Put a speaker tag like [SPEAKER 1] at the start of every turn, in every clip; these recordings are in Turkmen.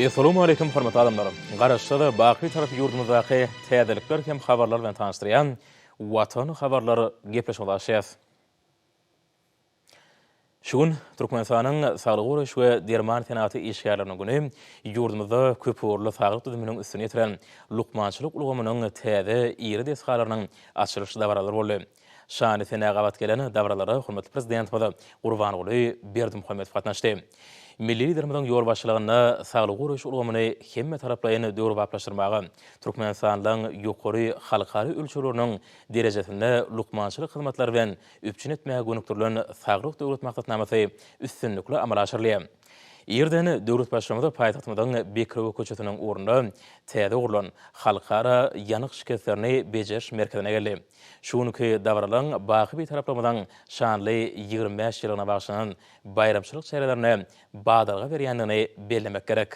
[SPEAKER 1] Essalawmaleýkim hormatly adamlar! Garaşsyz, baky Bitarap ýurdumyzdaky täzelikler hem habarlar bilen tanyşdyrýan Watan habarlar gepleşigimizi açýas. Şu gün Türkmenistanyň Saglygy goraýyş we derman senagaty işgärleriniň güni ýurdumyzda köpugurly saglyk düzüminiň üstüni ýetiren lukmançylyk ulgamynyň täze iri desgalarynyň açylyş dabaralary boldy. Şanly senä gabat gelen dabaralara hormatly Prezidentimiz Gurbanguly Berdimuhamedow gatnaşdy. Milli Liderimiziň ýolbaşçylygynda saglygy goraýyş ulgamyny hemmetaraplaýyn döwrebaplaşdyrmaga, türkmenistanlylaryň ýokary halkara ölçegleriniň derejesinde lukmançylyk hyzmatlary bilen üpjün etmäge gönükdirilen Saglyk Döwlet maksatnamasy üstünlikli amala aşyrylýar. Irden döwlet Baştutanymy paýtagtymyzyň Bekrewe köçesiniň ugrunda täze gurlan Halkara ýanyk şikeslerini bejeriş merkezine geldi. Şu günki dabaralaryň baky Bitaraplygymyzyň şanly 25 ýyllygyna bagyşlanan baýramçylyk çärelerine badalga berýändigini bellemek gerek.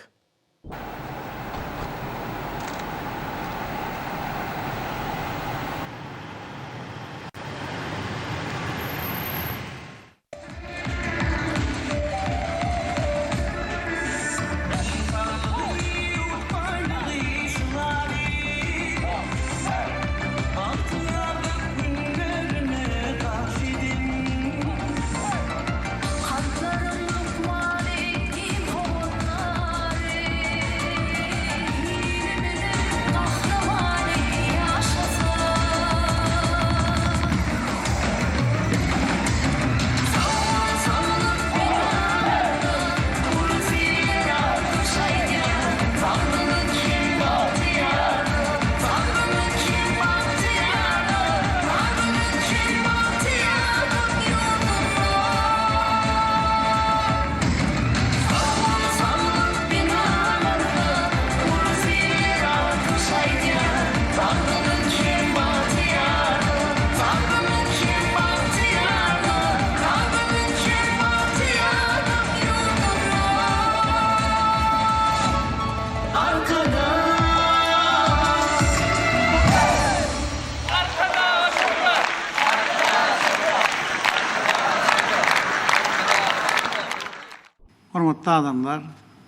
[SPEAKER 2] Hormatly adamlar,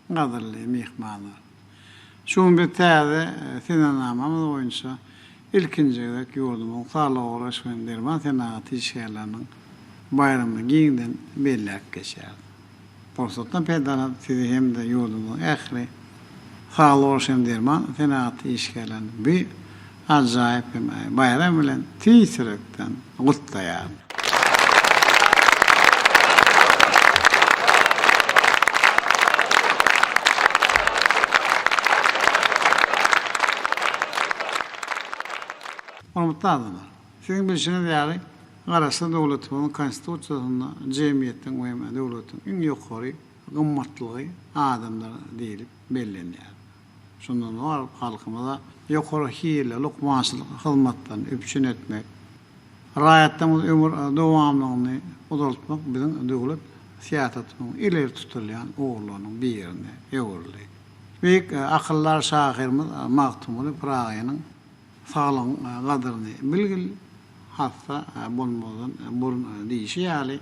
[SPEAKER 2] gadyrly myhmanlar! Şu gün biz täze senenamamyz boýunça ilkinji gezek ýurdumyzyň saglygy goraýyş we derman senagaty işgärleriniň baýramyny giňden belläp geçýäris. Pursatdan peýdalanyp, sizi hem-de ýurdumyzyň ähli saglygy goraýyş hem derman senagaty işgärlerini bu ajaýyp hem baýram bilen tüýs ýürekden gutlaýaryn. Hormatly adamlar! Siziň bilşiňiz ýaly, Garaşsyz döwletimiziň Konstitusiýasynda jemgyýetiň we döwletiň iň ýokary gymmatlygy adamdyr diýlip bellenýär. Şundan ugur alyp, halkymyza ýokary hilli lukmançylyk hyzmatlaryny üpjün etmek, raýatlarymyzyň ömür dowamlygyny uzaltmak biziň döwlet syýasatymyzyň ileri tutulýan ugurlarynyň birine öwrüldi. Beýik akyldar şahyrymyz Magtymguly Pyragynyň Saglygyň gadyryny bilgil, hassa bolmazdan burun diýşi ýaly,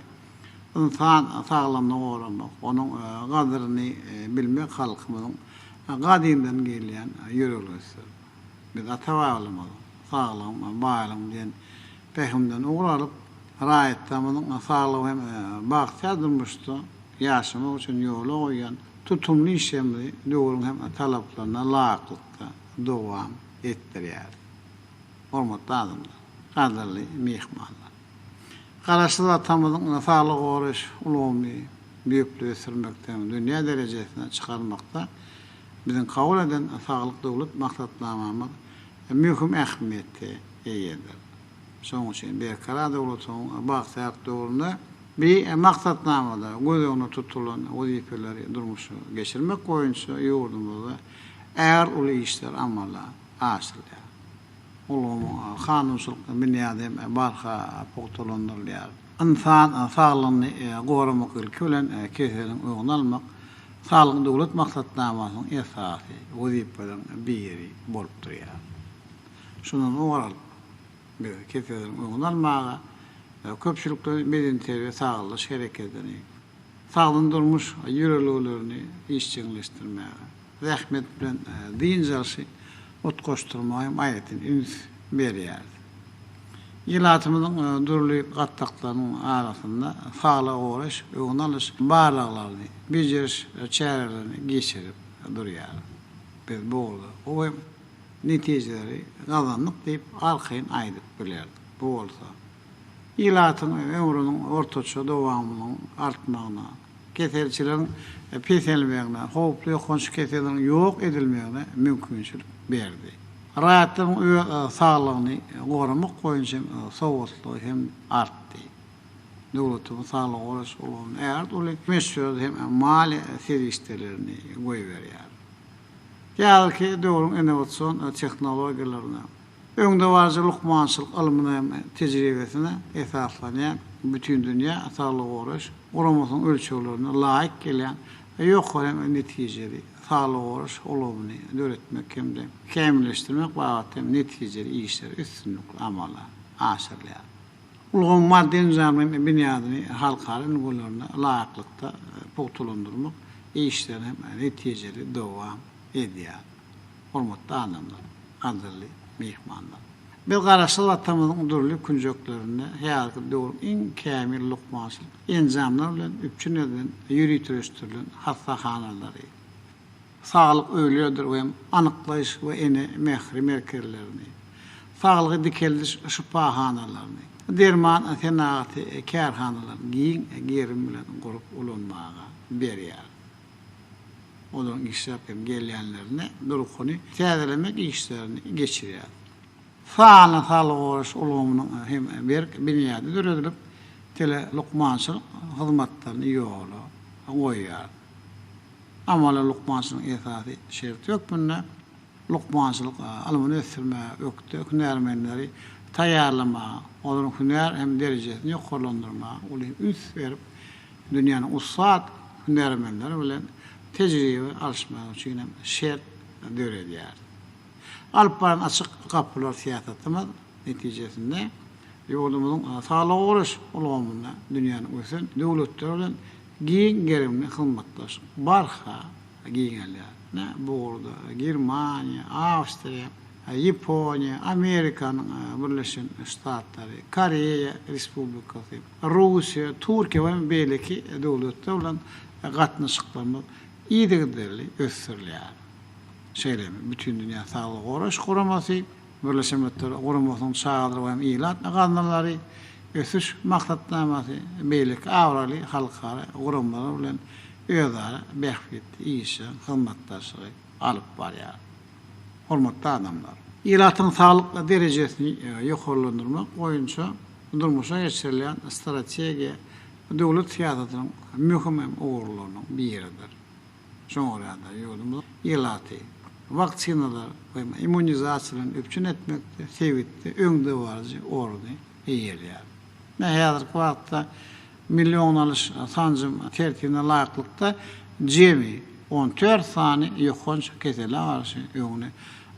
[SPEAKER 2] ynsan saglygyny goramak, onuň gadyryny bilmek halkymyzyň gadymdan gelýän ýörelgesidir. Biz ata-babalarymyzyň Saglygym, baýlygym diýen pähimden ugur alyp, raýatlarymyzyň saglygy hem bagtyýar durmuşda ýaşamagy üçin ýola goýýan tutumly işlerimizi döwrüň hem talaplaryna laýyklykda dowam etdirýäris. Hormatly adamlar, gadyrly myhmanlar! Garaşsyz Watanymyzyň saglygy goraýyş ulgamyny düýpli ösdürmekde hem dünýä derejesine çykarmakda biziň kabul eden Saglyk Döwlet maksatnamamyz möhüm ähmiýete eýedir. Şonuň üçin Berkarar döwletiň bagtyýarlyk döwründe bi maksatnamada göz öňünde tutulan wezipeleri durmuşa geçirmek boýunça ýurdumyzda ägirt uly işler amala aşyrylýar. Ulgamyň kanunçylyk binýady hem barha pugtalandyrylýar. Ynsan saglygyny goramak ilki bilen keseliň öňüni almak Saglyk Döwlet maksatnamasynyň esasy wezipeleriň biri bolup durýar. Şundan ugur alyp, biz keselleriň öňüni almaga, köpçülikleýin bedenterbiýe-sagaldyş hereketini, sagdyn durmuş ýörelgelerini işjeňleşdirmäge. Zähmet bilen dynç alşy utgaşdyrmaga hem aýratyn üns berýäris. Ilatymyzyň dürli gatlaklarynyň arasynda saglygy goraýyş, öňüni alyş barlaglaryny, bejeriş çärelerini geçirip durýarys. Biz bu ugurda gowy netijeleri gazandyk diýip arkaýyn aýdyp bileris. Bu bolsa ilatyň ömrüniň ortaça dowamynyň artmagyna, keselçiligiň peselmegine, howply ýokanç keselleriň ýok edilmegine mümkinçilik berdi. Raýatlaryň öz saglygyny goramak boýunça sowatlygy hem artdy. Döwletimiz saglygy goraýyş ulgamyna ägirt uly möçberde hem maliýe serişdelerini goýberýär. Häzirki döwrüň innowasion tehnologiýalaryna, Öňdebaryjy lukmançylyk ylmyna hem tejribesine esaslanýan Bütindünýä saglygy goraýyş guramasynyň ölçeglerine laýyk gelýän ýokary hem netijeli saglygy goraýyş ulgamyny döretmek hem-de kämilleşdirmek babatda hem netijeli işler üstünlikli amala aşyrylýar. Ulgamyň maddy-enjamlaýyn binýadyny halkara ülňülerine laýyklykda pugtalandyrmak işleri hem netijeli dowam edýär. Hormatly adamlar, gadyrly myhmanlar! Biz Garaşsyz Watanymyzyň dürli künjeklerinde häzirki döwrüň iň kämil lukmançylyk enjamlary bilen üpjün edilen ýöriteleşdirilen hassahanalary, saglyk öýleridir we anyklaýyş we ene mähri merkezlerini, saglygy dikeldiş şypahanalaryny, derman senagaty kärhanalaryny giň gerim bilen gurup ulanmaga berýär. Olaryň işläp hem gelýänlerine durkuny täzelemek işlerini geçirýär. Sanly saglygy goraýyş ulgamynyň hem berk binýady döredilip, telelukmançylyk hyzmatlaryny ýola goýýar. Amaly lukmançylygyň esasy şerti hökmünde lukmançylyk ylmyny ösdürmäge, ökde hünärmenleri taýýarlamaga, olaryň hünär hem derejesini ýokarlandyrmaga uly üns berip, dünýäniň ussat hünärmenleri bilen tejribe alyşmak üçin hem şert döredýär. Alyp baran açyk gapylar syýasatymyz netijesinde ýurdumyzyň saglygy goraýyş ulgamynda dünýäniň ösen döwletleri bilen giň gerimli hyzmatdaşlyk barha giňelýär. Ine, bu ugurda Germaniýa, Awstriýa, Ýaponiýa, Amerikanyň Birleşen Ştatlary, Koreýa Respublikasy, Russiýa, Türkiýe we beýleki döwletler bilen gatnaşyklarymyz yzygiderli ösdürilýär. Şeýle hem Bütindünýä Saglygy Goraýyş Guramasy, Birleşen Milletler Guramasynyň Çagalar we ilat gaznalary, Ösüş maksatnamasy, beýleki abraýly halkara guramalar bilen özara bähbitli işjeň hyzmatdaşlygy alyp barýar. Hormatly adamlar! Ilatyň saglyk derejesini ýokarlandyrmak boýunça durmuşa geçirilýän strategiýa döwlet syýasatynyň möhüm hem ugurlarynyň biridir. Şoňa görä-de, ýurdumyzyň ilaty waksinalar we immunizasiýa bilen üpjün etmekde sebitde öňdebaryjy orny eýeleýär. Häzirki wagtda Milli öňüni alyş sanjym tertibine laýyklykda jemi 14 sany ýokanç kesele garşy öňüni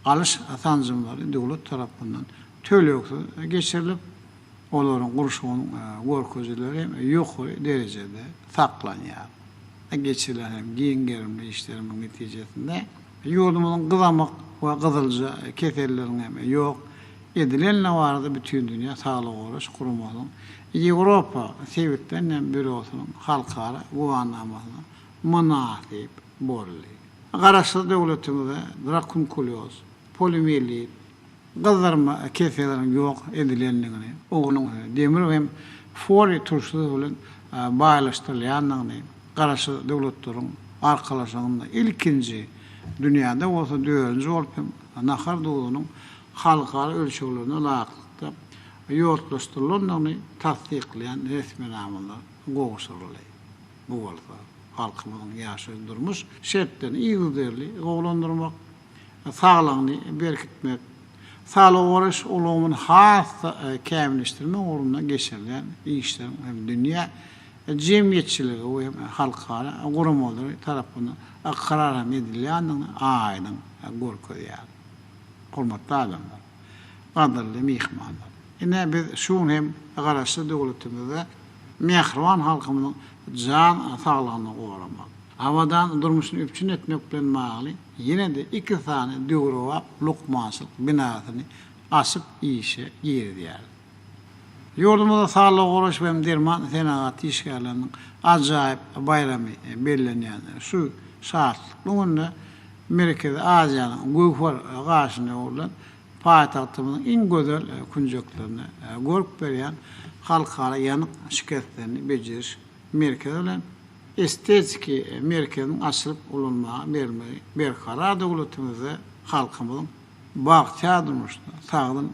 [SPEAKER 2] alyş sanjymlary döwlet tarapyndan tölegsiz geçirilip, olaryň gurşawynyň görkezijileri hem ýokary derejede saklanýar. Geçirilen hem giň gerimli işlerimiň netijesinde ýurdumyzyň gyzamyk we gyzylja keselleriniň hem ýok edilenligi barada Bütindünýä Saglygy Goraýyş Guramasynyň Ýewropa sebitlerinem býurosynyň halkara güwanamasyna mynasyp boldy. Garaşsyz döwletimize drakunkulýoz, poliomiýelit, gyzdyrma keselleriniň ýok edilendigini, onuň demir hem foliý turşusy bilen baýlaşdyrylýandygyny, Garaşsyz Döwletleriň Arkalaşygynda ilkinji, dünýäde bolsa dördünji bolup hem nahar duzunyň halkara ölçeglerine laýyklykda ýodlaşdyrylandygyny tassyklaýan resminamalar gowşuryldy. Bu bolsa halkymyzyň ýaşaýyş-durmuş şertlerini yzygiderli gowulandyrmak, saglygyny berkitmek, saglygy goraýyş ulgamyny has-da kämilleşdirmek ugrunda geçirilýän işleriň hem dünýä jemgyýetçiligi we hem halkara guramalary tarapyndan ykrar hem edilýändigini aýdyň görkezýär. Hormatly adamlar! Gadyrly myhmanlar! Ine, biz şu gün hem Garaşsyz döwletimizde mähriban halkymyzyň jan saglygyny goramak, Abadan durmuşyny üpjün etmek bilen bagly ýene-de iki sany döwrebap lukmançylyk binasyny açyp işe girizýäris. Ýurdumyzda saglygy goraýyş we derman senagaty işgärleriniň ajaýyp baýramy bellenýän şu şatlykly günde Merkezi Aziýanyň göwher gaşyna öwrülen paýtagtymyzyň iň gözel künjeklerine görk berýän Halkara ýanyk şikeslerini bejeriş merkezi bilen estetiki merkeziniň açylyp ulanmaga berilmegi Berkarar döwletimizde halkymyzyň bagtyýar durmuşda sagdyn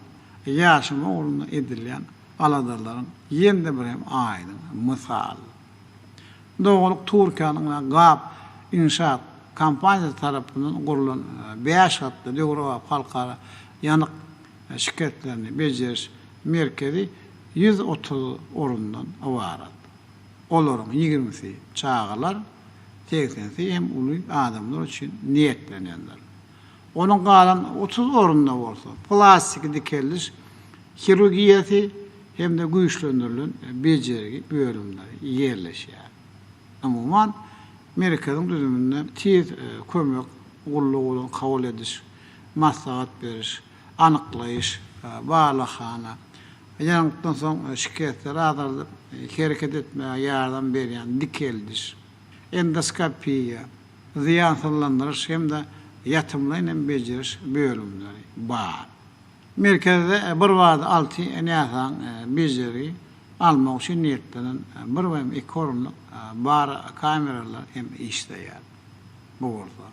[SPEAKER 2] ýaşamagy ugrunda edilýän aladalaryň ýene-de bir hem aýdyň mysalydyr. Doganlyk Türkiýäniň GAP Inşaat kompaniýasy tarapyndan gurlan bäş gatly döwrebap halkara ýanyk şikeslerini bejeriş merkezi 130 orundan ybarat. Olaryň ýigrimisi çagalar, segsensi hem uly adamlar üçin niýetlenendir. Onuň galan 30 ornunda bolsa plastiki dikeldiş hirurgiýasy hem-de güýçlendirilen bejergi bölümleri ýerleşýär. Umuman, merkeziň düzüminde tiz kömek gullugy bolan kabul ediş, maslahat beriş, anyklaýyş, barlaghana, ýanykdan soň şikesleri azaldyp, hereket etmäge ýardam berýän dikeldiş, endoskopiýa, zyýansyzlandyryş hem-de ýatymlaýyn hem bejeriş bölümleri bar. Merkezde birbada alty näsagyň bejergi almagy üçin niýetlenen bir we iki orunlyk bar kameralar hem işleýär. Bu bolsa,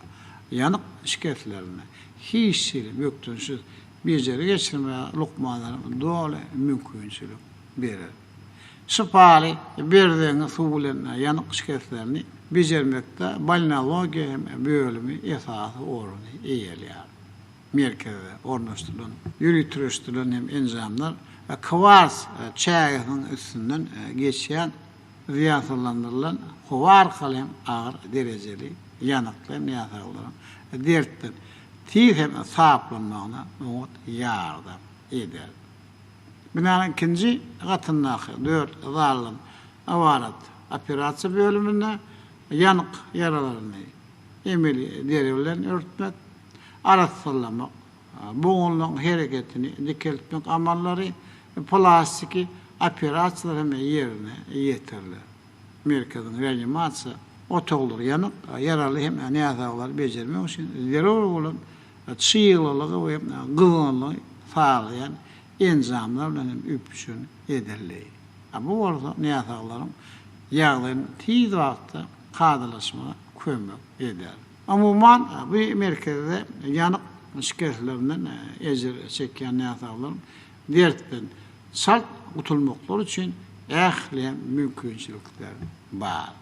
[SPEAKER 2] ýanyk şikeslerine hiç hili bökdençsiz bejergi geçirmäge lukmanlara doly mümkinçilik berer. Şypaly berzeňňi suw bilen ýanyk şikeslerini bejermekde balneologiýa hem bölümi esasy orny eýeleýär. Merkezde ornaşdyrylan ýöriteleşdirilen hem enjamlar kwars çägesiniň üstünden geçýän zyýansyzlandyrylan howa arkaly hem agyr derejeli ýanykly näsaglaryň dertden tiz hem saplanmagyna oňat ýardam eder. Binanyň ikinji gatyndaky dört zaldan ybarat operasiýa bölüminde ýanyk ýaralaryny emeli deri bilen örtmek, arassalamak, bogunlaryň hereketini dikeltmek amallary, plastiki operasiýalar hem ýerine ýetiriler. Merkeziň reanimasiýa otaglary ýanyk ýaraly hem näsaglary bejermek üçin zerur bolan çyglylygy we gyzgynlygy sazlaýan enjamlar bilen hem üpjün edildi. Bu bolsa näsaglaryň ýagdaýynyň tiz wagtda kadalaşmagyna kömek eder. Umuman, bu merkezde ýanyk şikeslerinden ejir çekýän näsaglaryň dertden çalt gutulmaklary üçin ähli hem mümkinçilikler bar.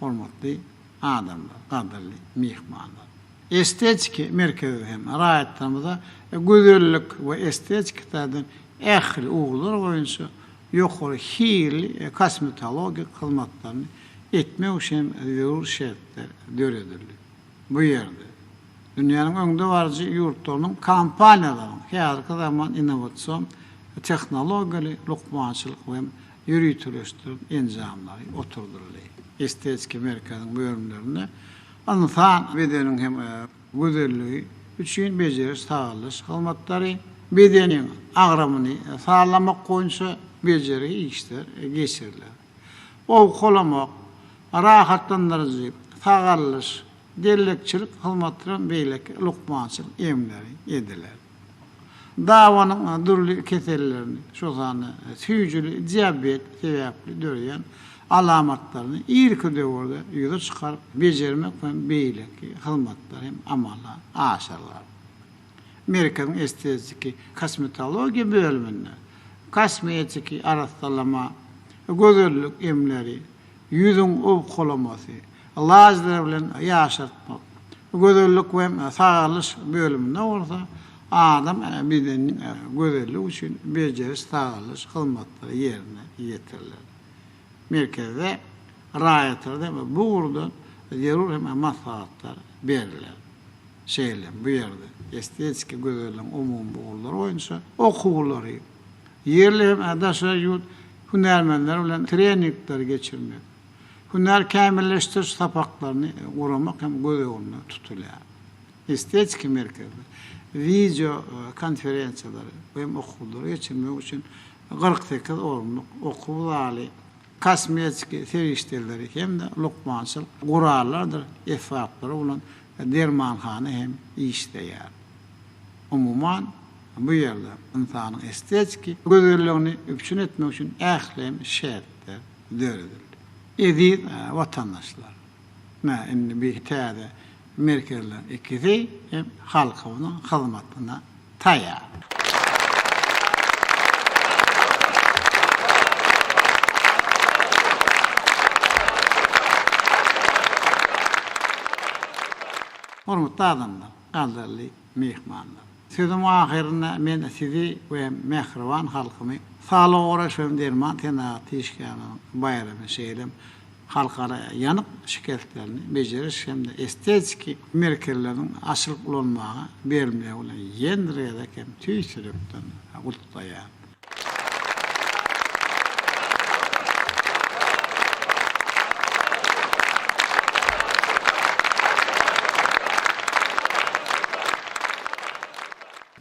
[SPEAKER 2] Hormatly adamlar, gadyrly myhmanlar! Estetiki merkezde hem raýatlarymyza gözellik we estetiki taýdan ähli ugurlar boýunça ýokary hilli kosmetologik hyzmatlaryny etmek üçin hem zerur şertler döredildi. Bu ýerde dünýäniň öňdebaryjy ýurtlarynyň kompaniýalarynyň häzirki zaman innowasion tehnologiýaly lukmançylyk we ýöriteleşdirilen enjamlary oturdyldy. Estetiki merkeziň bölümlerinde ynsan bedeniniň hem gözelligi üçin bejeriş-sagaldyş hyzmatlary, bedeniň agramyny sazlamak boýunça bejergi işler geçiriler. Owkalamak, rahatlandyryjy, sagaldyş, dellekçilik hyzmatlary hem beýleki lukmançylyk emleri ediler. Dabanyň dürli kesellerini, şol sanda süýjüli diabet sebäpli döreýän alamatlaryny irki döwürde ýüze çykaryp bejermek we beýleki hyzmatlar hem amala aşyrylar. Merkeziň estetiki kosmetologiýa bölüminde kosmetiki arassalama, gözellik emleri, ýüzüň owkalamasy, lazer bilen ýaşartmak, gözellik we sagaldyş bölüminde bolsa adam bedeniniň gözelligi üçin bejeriş-sagaldyş hyzmatlary ýerine ýetiriler. Merkezde raýatlara hem bu ugurdan zerur hem maslahatlar berler. Şeýle hem bu ýerde estetiki gözelligiň umumy ugurlary boýunça okuwlary, ýerli hem daşary ýurt hünärmenleri bilen treningleri geçirmek. Hünär kämilleşdiriş sapaklaryny guramak hem göz öňünde tutulýar. Estetiki merkezde wideo konferensiýalary hem okuwlary geçirmek üçin 48 orunlyk okuw zaly, kosmetiki serişdeleri hem-de lukmançylyk gurallardyr esbaplary bolan dermanhana hem işleýär. Umuman, bu ýerde ynsanyň estetiki gözelligini üpjün etmek üçin ähli hem şertler döredildi. Eziz watandaşlar! Ine, indi bi täze merkezleriň ikisi hem halkymyzyň hyzmatyna taýýar. Hormatly adamlar, gadyrly myhmanlar! Sözümiň ahyrynda men sizi we mähriban halkymy Saglygy goraýyş we derman senagaty işgärleriniň baýramy, şeýle hem Halkara ýanyk şikeslerini bejeriş hem-de estetiki merkezleriniň açylyp ulanmaga berilmegi bilen ýene bir gezek hem tüýs ýürekden gutlaýaryn.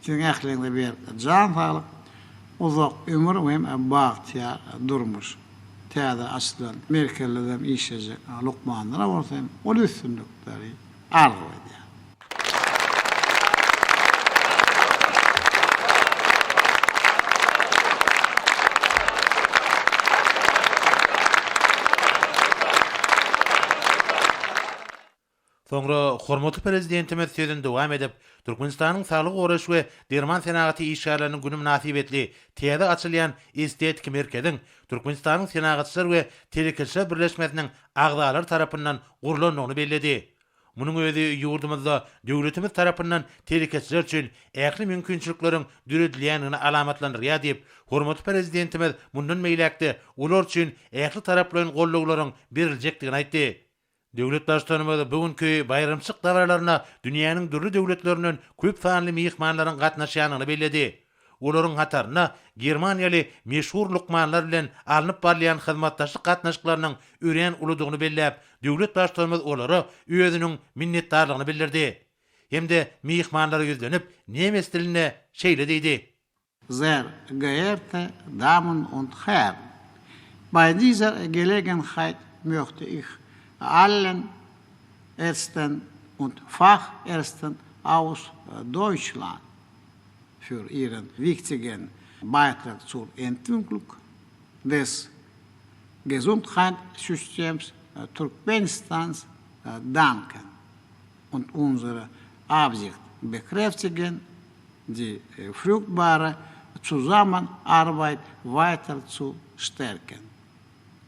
[SPEAKER 2] Siziň ähliňize berk jan saglyk, uzak ömür hem bagtyýar durmuş. Täze açylan merkezlerde hem işlejek lukmanlara bolsa hem uly üstünlikleri arzuw edýän.
[SPEAKER 3] Soňra hormatly Prezidentimiz sözüni dowam edip, Türkmenistanyň Saglygy goraýyş we derman senagaty işgärleriniň güni mynasybetli täze açylýan estetiki merkeziň Türkmenistanyň Senagatçylar we telekeçiler birleşmesiniň agzalary tarapyndan gurlandygyny belledi. Munuň özi ýurdumyzda döwletimiz tarapyndan telekeçiler üçin ähli mümkinçilikleriň döredilýändigini alamatlandyrýar diýip, hormatly Prezidentimiz mundan beýläk-de olar üçin ähli taraplaýyn goldawlaryň beriljekdigini aýtdy. Döwlet Baştutanymyz bu günki baýramçylyk dabaralaryna dünýäniň dürli döwletlerinden köp sanly myhmanlaryň gatnaşýandygyny belledi. Olaryň hatarynda germaniýaly meşhur lukmanlar bilen alnyp barylýan hyzmatdaşlyk gatnaşyklarynyň örän uludygyny belläp, döwlet Baştutanymyz olara özüniň minnetdarlygyny bildirdi hem-de myhmanlara ýüzlenip, nemes dilinde şeýle diýdi.
[SPEAKER 2] Sehr geehrte Damen und Herren, bei dieser Gelegenheit möchte ich allen Ärzten und Fachärzten aus Deutschland für ihren wichtigen Beitrag zur Entwicklung des Gesundheitssystems Turkmenistans danken und unsere Absicht bekräftigen, die fruchtbare Zusammenarbeit weiter zu stärken.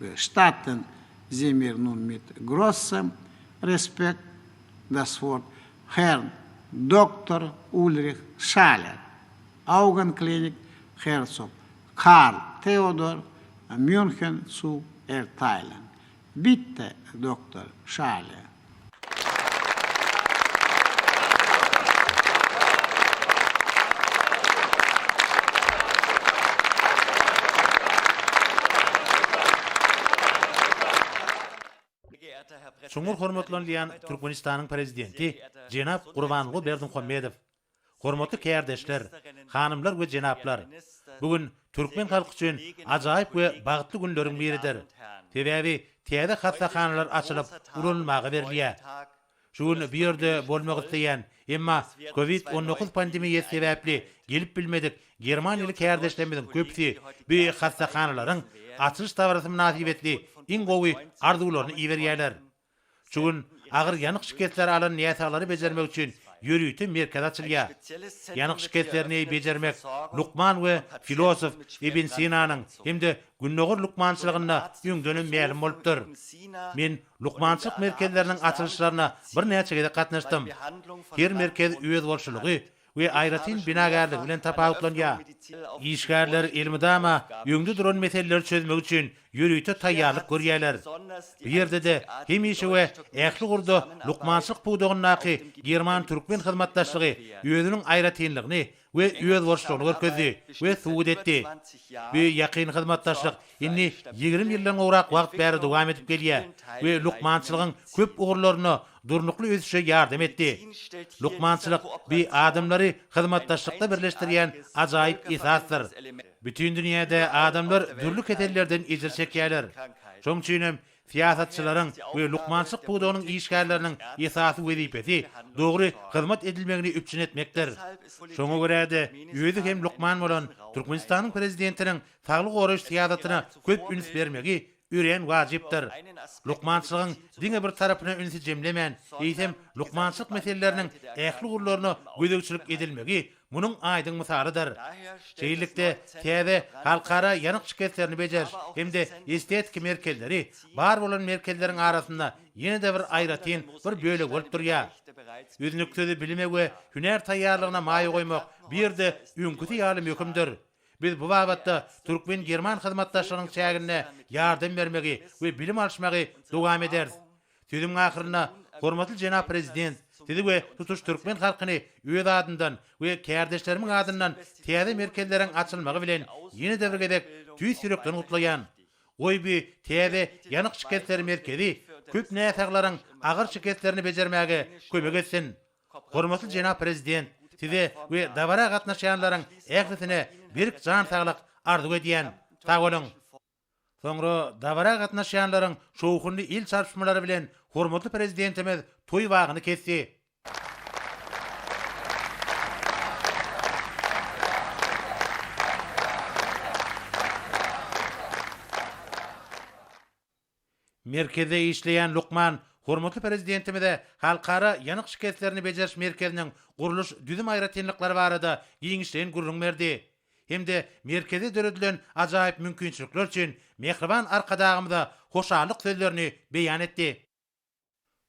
[SPEAKER 2] Gestatten Sie mir nun mit großem Respekt das Wort Herrn Doktor Ulrich Schaller, Augenklinik Herzog Karl Theodor, München zu erteilen. Bitte, Doktor Schaller.
[SPEAKER 3] Çuňňur hormatlanylýan Türkmenistanyň Prezidenti jenap Gurbanguly Berdimuhamedow! Hormatly kärdeşler, hanymlar we jenaplar! Bu gün türkmen halky üçin ajaýyp we bagtly günleriň biridir. Sebäbi täze hassahanalar açylyp, ulanylmaga berilýär. Şu gün bu ýerde bolmak isleýän, emma Covid 19 pandemiýasy sebäpli gelip bilmedik germaniýaly kärdeşlerimiziň köpüsi bu hassahanalaryň açylyş dabarasy mynasybetli iň gowy arzuwlaryny iberýärler. Şu gün agyr ýanyk şikesleri alan näsaglary bejermek üçin ýörite merkez açylýar. Ýanyk şikeslerini bejermek lukman we filosof Ibn Sinanyň hem-de Gündogar lukmançylygynda öňdenem mälim bolupdyr. Men lukmançylyk merkezleriniň açylyşlaryna birnäçe gezek gatnaşdym. Her merkez özboluşlylygy we aýratyn binagärligi bilen tapawutlanýar. Işgärler elmydama öňde duran meseleleri çözmek üçin ýörite taýýarlyk görýärler. Bu ýerde-de hemişe we ähli ugurda lukmançylyk pudagyndaky german-türkmen hyzmatdaşlygy özüniň aýratynlygyny we. we özboluşlygyny görkezdi we subut etdi. Bu ýakyn hyzmatdaşlyk indi 20 ýyldan gowrak wagt bäri dowam edip gelýär we lukmançylygyň köp ugurlarynda durnukly ösüşe ýardam etdi. Lukmançylyk bu adamlary hyzmatdaşlykda birleşdirýän ajaýyp esasdyr. Bütin dünýäde adamlar dürli kesellerden ejir çekýärler. Şonuň üçin hem syýasatçylaryň we lukmançylyk pudagynyň işgärleriniň esasy wezipesi dogry hyzmat edilmegini üpjün etmekdir. Şoňa görä-de, özi hem lukman bolan Türkmenistanyň Prezidentiniň saglygy goraýyş syýasatyna köp üns bermegi örän wajypdyr. Lukmançylygyň diňe bir tarapyna ünsi jemlemän, eýsem, lukmançylyk meseleleriniň ähli ugurlaryna gözegçilik edilmegi munuň aýdyň mysalydyr. Şeýlelikde, täze Halkara ýanyk şikeslerini bejeriş hem-de estetiki merkezleri bar bolan merkezleriň arasynda ýene-de bir aýratyn bir bölegi bolup durýar. Üznüksiz bilime we hünär taýýarlygyna maýa goýmak bu ýerde öňküsi ýaly möhümdir. Biz bu babatda türkmen-german hyzmatdaşlygynyň çäginde ýardam bermegi we bilim alyşmagy dowam ederis. Sözümiň ahyrynda, hormatly jenap Prezident, Sizi we tutuş türkmen halkyny öz adymdan we kärdeşlerimiň adyndan täze merkezleriň açylmagy bilen ýene-de bir gezek tüýs ýürekden gutlaýan. Goý bu täze ýanyk şikesleri merkezi köp näsaglaryň agyr şikeslerini bejermäge kömek etsin. Hormatly jenap Prezident, Size we dabara gatnaşýanlaryň ählisine berk jan saglyk arzuw edýän. Sag boluň! Soňra dabara gatnaşýanlaryň şowhunly el çarpyşmalary bilen hormatly Prezidentimiz toý bagyny kesdi. Merkezde işleýän lukman hormatly Prezidentimize Halkara ýanyk şikeslerini bejeriş merkeziniň gurluş düzüm aýratynlyklary barada giňişleýin gürrüň berdi hem-de merkezde döredilen ajaýyp mümkinçilikler üçin mähriban Arkadagymyza hoşallyk sözlerini beýan etdi.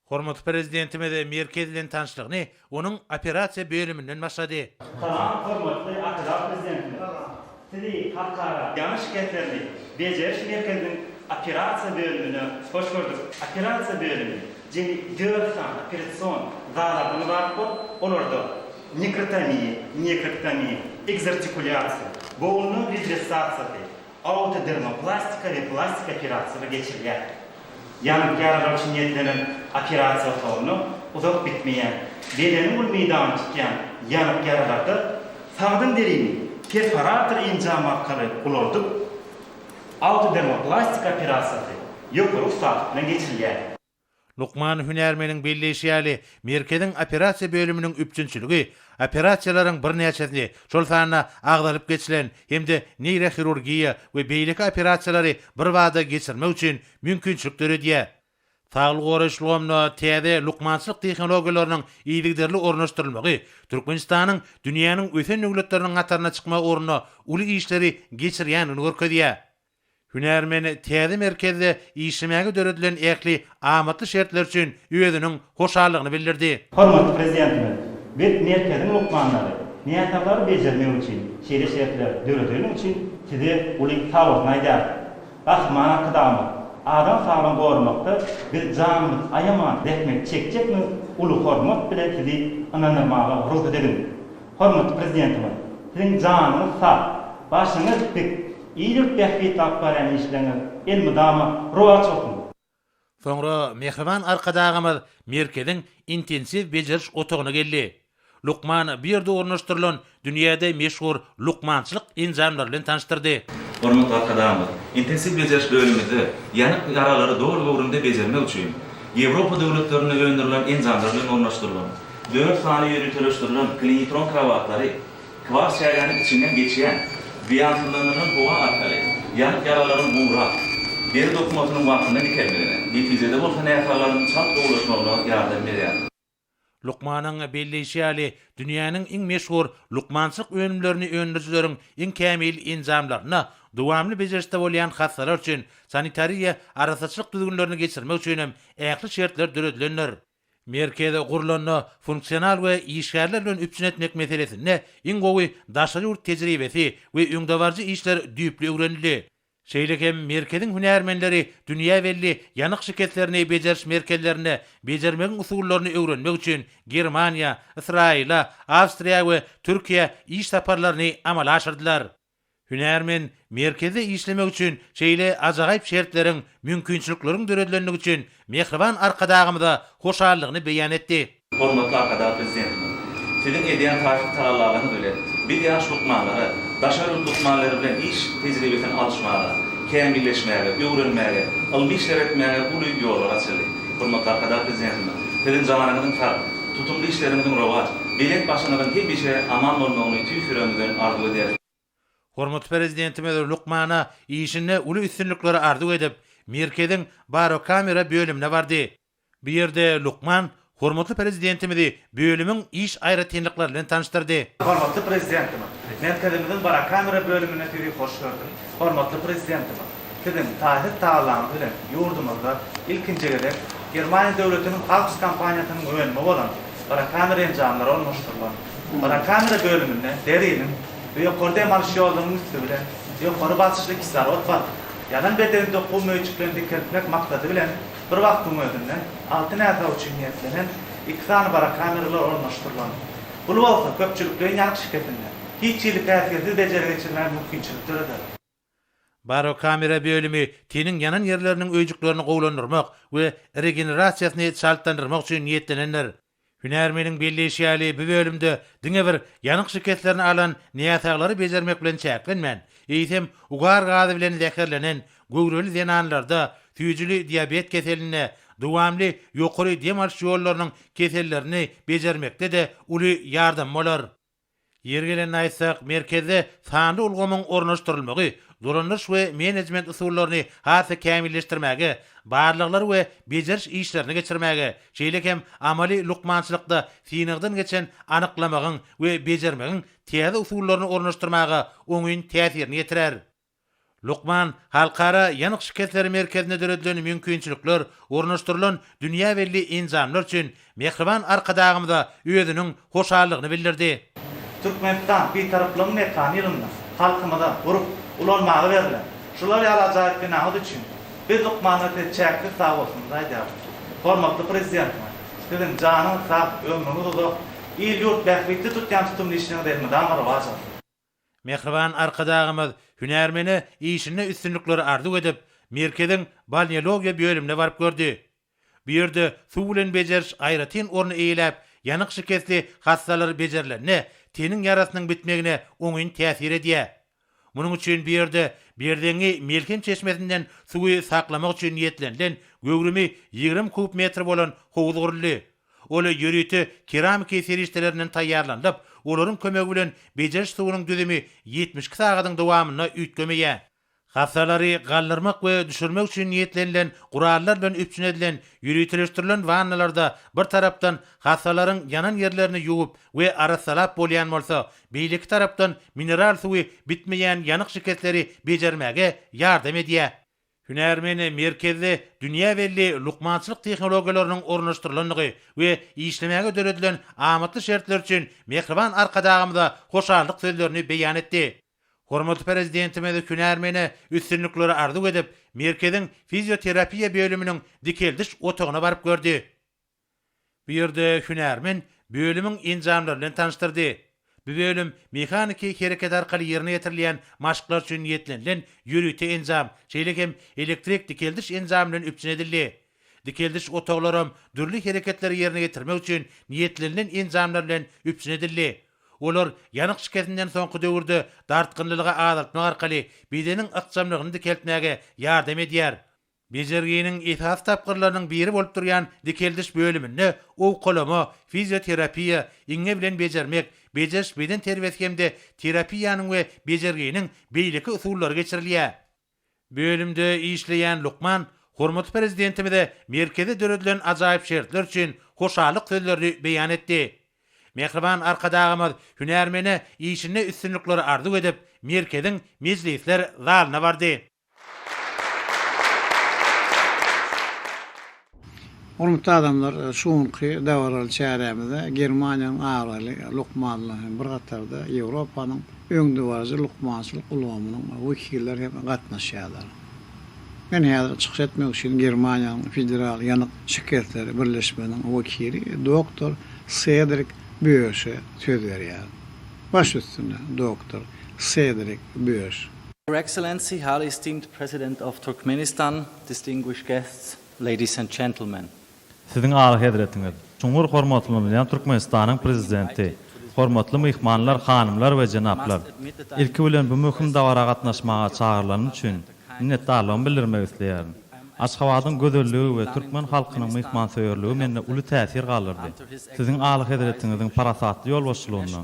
[SPEAKER 3] Hormatly Prezidentimiz merkez bilen tanyşlygyny onuň operasiýa bölüminden başlady.
[SPEAKER 4] Salam hormatly Arkadag Prezidentimiz! Sizi Halkara ýanyş şikeslerini bejeriş merkeziniň operasiýa bölümine hoş gördük. Operasiýa bölümi jemi dört sany operasion zallardan ybarat bolup, olarda nekrotomiýa, miekrektomiýa, ekzartikulýasiýa, bogunlar redressasiýasy, Autodermoplastika we plastik operasiýalar geçirilýär. Ýanyk ýaralar üçin niýetlenen operasiýa otagynda uzak bitmeýän, bedeniň uly meýdanyny tutýan ýanyk ýaralarda sagdyn derini perforator enjamy arkaly ulaldyp, autodermoplastika operasiýasy ýokary ussatlyk bilen geçirilýär.
[SPEAKER 3] Lukman hünärmeniň belleýşi ýaly, merkeziň operasiýa bölüminiň üpjünçiligi operasiýalaryň birnäçesini, şol sanda agzalyp geçilen hem-de neýrohirurgiýa we beýleki operasiýalary birbada geçirmek üçin mümkinçilik döredýär. Saglygy goraýyş ulgamynda täze lukmançylyk tehnologiýalarynyň yzygiderli ornaşdyrylmagy Türkmenistanyň dünýäniň ösen döwletleriniň hataryna çykmak ugrunda uly işleri geçirýändigini görkezýär. Hünärmen täze merkezde işlemäge döredilen ähli amatly şertler üçin özüniň hoşallygyny bildirdi.
[SPEAKER 4] Hormatly Prezidentimiz, biz merkeziň lukmanlary näsaglary bejermek üçin şeýle şertler döredeniň üçin Size uly sagbolsun aýdýarys. Gahryman Arkadagymyz, adam saglygyny goramakda biz janymyzy aýaman zähmet çekjekmiz uly hormat bilen Sizi ynandyrmaga rugsat ediň. Hormatly Prezidentimiz, Siziň janyňyz sag, başyňyz dik, il-ýurt bähbitli alyp barýan işleriňiz elmydama rowaç bolsun!
[SPEAKER 3] Soňra mähriban Arkadagymyz merkeziň intensiw bejeriş otagyna geldi. Lukman bu ýerde ornaşdyrylan dünýäde meşhur lukmançylyk enjamlary bilen tanyşdyrdy.
[SPEAKER 5] Hormatly Arkadagymyz, intensiw bejeriş bölümimizde ýanyk ýaralary doly göwrümde bejermek üçin Ýewropa döwletlerinde öndürilen enjamlar bilen ornaşdyrylan dört sany ýöriteleşdirilen klinitron krowatlary kwars çägäniň içinden geçýän zyýansyzlandyrylan howa arkaly ýanyk ýaralaryň gurap, deri dokumasynyň wagtynda dikelmegine, netijede bolsa näsaglaryň çalt gowulaşmagyna ýardam berýär.
[SPEAKER 3] Lukmanyň belleýşi ýaly, dünýäniň iň meşhur lukmançylyk önümlerini öndürijileriň iň kämil enjamlarynda dowamly bejerişde bolýan hassalar üçin sanitariýa arassaçylyk düzgünlerini geçirmek üçin hem ähli şertler döredilendir. Merkez gurlanda funksional we işgärler bilen üpjün etmek meselesinde iň gowy daşary ýurt tejribesi we öňdebaryjy işler düýpli öwrenildi. Şeýle hem merkeziň hünärmenleri dünýä belli ýanyk şikeslerini bejeriş merkezlerinde bejermegiň usullaryny öwrenmek üçin Germaniýa, Ysraýyla, Awstriýa we Türkiýä iş saparlaryny amala aşyrdylar. Hünärmen merkezde işlemek üçin şeýle ajaýyp şertleriň, mümkinçilikleriň döredilendigi üçin mähriban Arkadagymyza hoşallygyny beýan etdi.
[SPEAKER 5] Hormatly Arkadag Prezidentimiz, Siziň edýän taýsyz tagallalaryňyz bilen biz ýaş lukmanlara daşary ýurt lukmanlary bilen iş tejribesini alyşmaga, kämilleşmäge, öwrenmäge, ylmy işler etmäge uly ýollar açyldy. Hormatly Arkadag Prezidentimiz, Siziň janyňyzyň sag, tutumly işleriňiziň rowaç, belent başyňyzyň hemişe aman bolmagyny tüýs ýüregimizden arzuw edýäris.
[SPEAKER 3] Hormatly Prezidentimiz lukmana işinde uly üstünlikleri arzuw edip, merkeziň barokamera bölümine bardy. Bu ýerde lukman hormatly Prezidentimizi bölümiň iş aýratynlyklary bilen tanyşdyrdy.
[SPEAKER 4] Hormatly Prezidentimiz, merkezimiziň barokamera bölümine Sizi hoş gördük. Hormatly Prezidentimiz, Siziň taýsyz tagallaňyz bilen ýurdumyzda ilkinji gezek Germaniýa döwletiniň Hauks kompaniýasynyň önümi bolan barokamera enjamlary ornaşdyrylan. Barokamera bölüminde deriniň we ýokary dem alyş ýollarynyň üsti bilen ýokary basyşly kislorod basyp, ýanan bedeniň dokuw möýjüklerini dikeltmek maksady bilen bir wagtyň özünde alty näsag üçin niýetlenen iki sany barokameralar ornaşdyrylan. Bul bolsa köpçülikleýin ýanyk şikesinde hiç hili päsgelsiz bejergi geçirmäge mümkinçilik döreder.
[SPEAKER 3] Barokamera bölümi teniň ýanan ýerleriniň öýjüklerini gowulandyrmak we regenerasiýasyny çaltlandyrmak üçin niýetlenendir. Hünärmeniň belleýşi ýaly, bu bölümde diňe bir ýanyk şikeslerini alan näsaglary bejermek bilen çäklenmän, eýsem, ugar gazy bilen zäherlenen göwreli zenanlarda, süýjüli diabet keselinde, dowamly ýokary dem alyş ýollarynyň kesellerini bejermekde-de uly ýardam bolar. Ýeri gelende aýtsak, merkezde sanly ulgamyň ornaşdyrylmagy dolandyryş we menejment usullaryny has-da kämilleşdirmäge, barlaglary we bejeriş işlerini geçirmäge, şeýle hem amaly lukmançylykda synagdan geçen anyklamagyň we bejermegiň täze usullaryny ornaşdyrmaga oňyn täsirini ýetirer. Lukman Halkara ýanyk şikesleri merkezinde döredilen mümkinçilikler, ornaşdyrylan dünýä belli enjamlar üçin mähriban Arkadagymyza özüniň hoşallygyny bildirdi.
[SPEAKER 4] Türkmenistan, Bitaraplygyň mekany ýylynda halkymyza gurup, ulanmaga berlen şular ýaly ajaýyp binaňyz üçin biz lukmanlar size çäksiz sagbolsunymyzy aýdýarys. Hormatly Prezidentimiz, Siziň janyňyz sag, ömrüňiz uzak, il-ýurt bähbitli tutýan tutumly işleriňiz elmydama rowaç alsyn!
[SPEAKER 3] Mähriban Arkadagymyz hünärmene işinde üstünlikleri arzuw edip, merkeziň balneologiýa bölümine baryp gördi. Bu ýerde suw bilen bejeriş aýratyn orny eýeläp, ýanyk şikesli hassalar bejerilende, teniň ýarasynyň bitmegine oňyn täsir edýär. Munuň üçin bu ýerde Berzeňňi melhem çeşmesinden suwy saklamak üçin niýetlenilen göwrümi 20 kub metr bolan howuz guruldy. Ol ýörite keramiki serişdelerinden taýýarlanylyp, olaryň kömegi bilen bejeriş suwunyň düzümi 72 sagadyň dowamynda üýtgemeýär. Hassalary galdyrmak we düşürmek üçin niýetlenilen gurallar bilen üpjün edilen ýöriteleşdirilen wannalarda bir tarapdan hassalaryň ýanan ýerlerini ýuwup we arassalap bolýan bolsa, beýleki tarapdan mineral suwy bitmeýän ýanyk şikesleri bejermäge ýardam edýär. Hünärmen merkezde dünýä belli lukmançylyk tehnologiýalarynyň ornaşdyrylandygy we işlemäge döredilen amatly şertler üçin mähriban Arkadagymyza hoşallyk sözlerini beýan etdi. Hormatly Prezidentimiz hünärmene üstünlikleri arzuw edip, merkeziň fizioterapiýa bölüminiň dikeldiş otagyna baryp gördi. Bu ýerde hünärmen bölümiň enjamlary bilen tanyşdyrdy. Bu bölüm mehaniki hereket arkaly ýerine ýetirilýän maşklar üçin niýetlenilen ýörite enjam, şeýle hem elektrik dikeldiş enjamy bilen üpjün edildi. Dikeldiş otaglaram dürli hereketleri ýerine ýetirmek üçin niýetlenilen enjamlar bilen üpjün edildi. Olar ýanyk şikesinden soňky döwürde dartgynlylygy azaltmak arkaly bedeniň ykjamlygyny dikeltmäge ýardam edýär. Bejerginiň esasy tapgyrlarynyň biri bolup durýan dikeldiş bölüminde owkalama, fizioterapiýa, iňňe bilen bejermek, bejeriş beden terbiýesi hem-de terapiýanyň we bejerginiň beýleki usullary geçirilýär. Bölümde işleýän lukman hormatly Prezidentimize merkezde döredilen ajaýyp şertler üçin hoşallyk sözlerini beýan etdi. Mähriban Arkadagymyz hünärmene işinde üstünlikleri arzuw edip, merkeziň mejlisler zalyna bardy.
[SPEAKER 2] Hormatly adamlar, şu günki dabaraly çärämize Germaniýanyň abraýly lukmanlary bilen bir hatarda Ýewropanyň öňdebaryjy lukmançylyk ulgamynyň wekilleri hem gatnaşýarlar. Men häzir çykyş etmek üçin Germaniýanyň Federal ýanyk şikesleri birleşmesiniň wekili doktor Sedrik Böşe söz berýärin. Baş üstüne, doktor Sedrik Böş.
[SPEAKER 6] Your Excellency, Highly Esteemed President of Turkmenistan, distinguished guests, Ladies and gentlemen.
[SPEAKER 7] Siziň Alyhezretiňiz, çuňňur hormatlanylýan Türkmenistanyň Prezidenti, hormatly myhmanlar, hanymlar we jenaplar! Ilki bilen bu möhüm dabara gatnaşmaga çagyrylanym üçin minnetdarlygymy bildirmek isleýärin. Aşgabadyň gözelligi we türkmen halkynyň myhmansöýerligi mende uly täsir galdyrdy. Siziň Alyhezretiňiziň parasatly ýolbaşçylygynda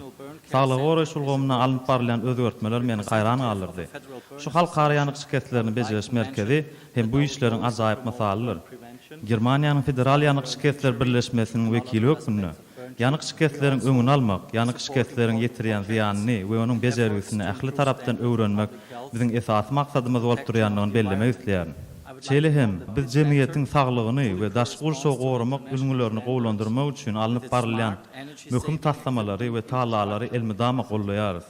[SPEAKER 7] saglygy goraýyş ulgamynda alnyp barylýan özgertmeler meni haýran galdyrdy. Şu Halkara ýanyk şikeslerini bejeriş merkezi hem bu işleriň ajaýyp mysalydyr. Germaniýanyň Federal ýanyk şikesler birleşmesiniň wekili hökmünde, ýanyk şikesleriň öňüni almak, ýanyk şikesleriň ýetirýän zyýanyny we onuň bejergisini ähli tarapdan öwrenmek biziň esasy maksadymyz bolup durýandygyny bellemek isleýärin. Şeýle hem, biz jemgyýetiň saglygyny we daşky gurşawy goramak ülňülerini gowulandyrmak üçin alnyp barylýan möhüm taslamalary we tagallalary elmydama goldaýarys.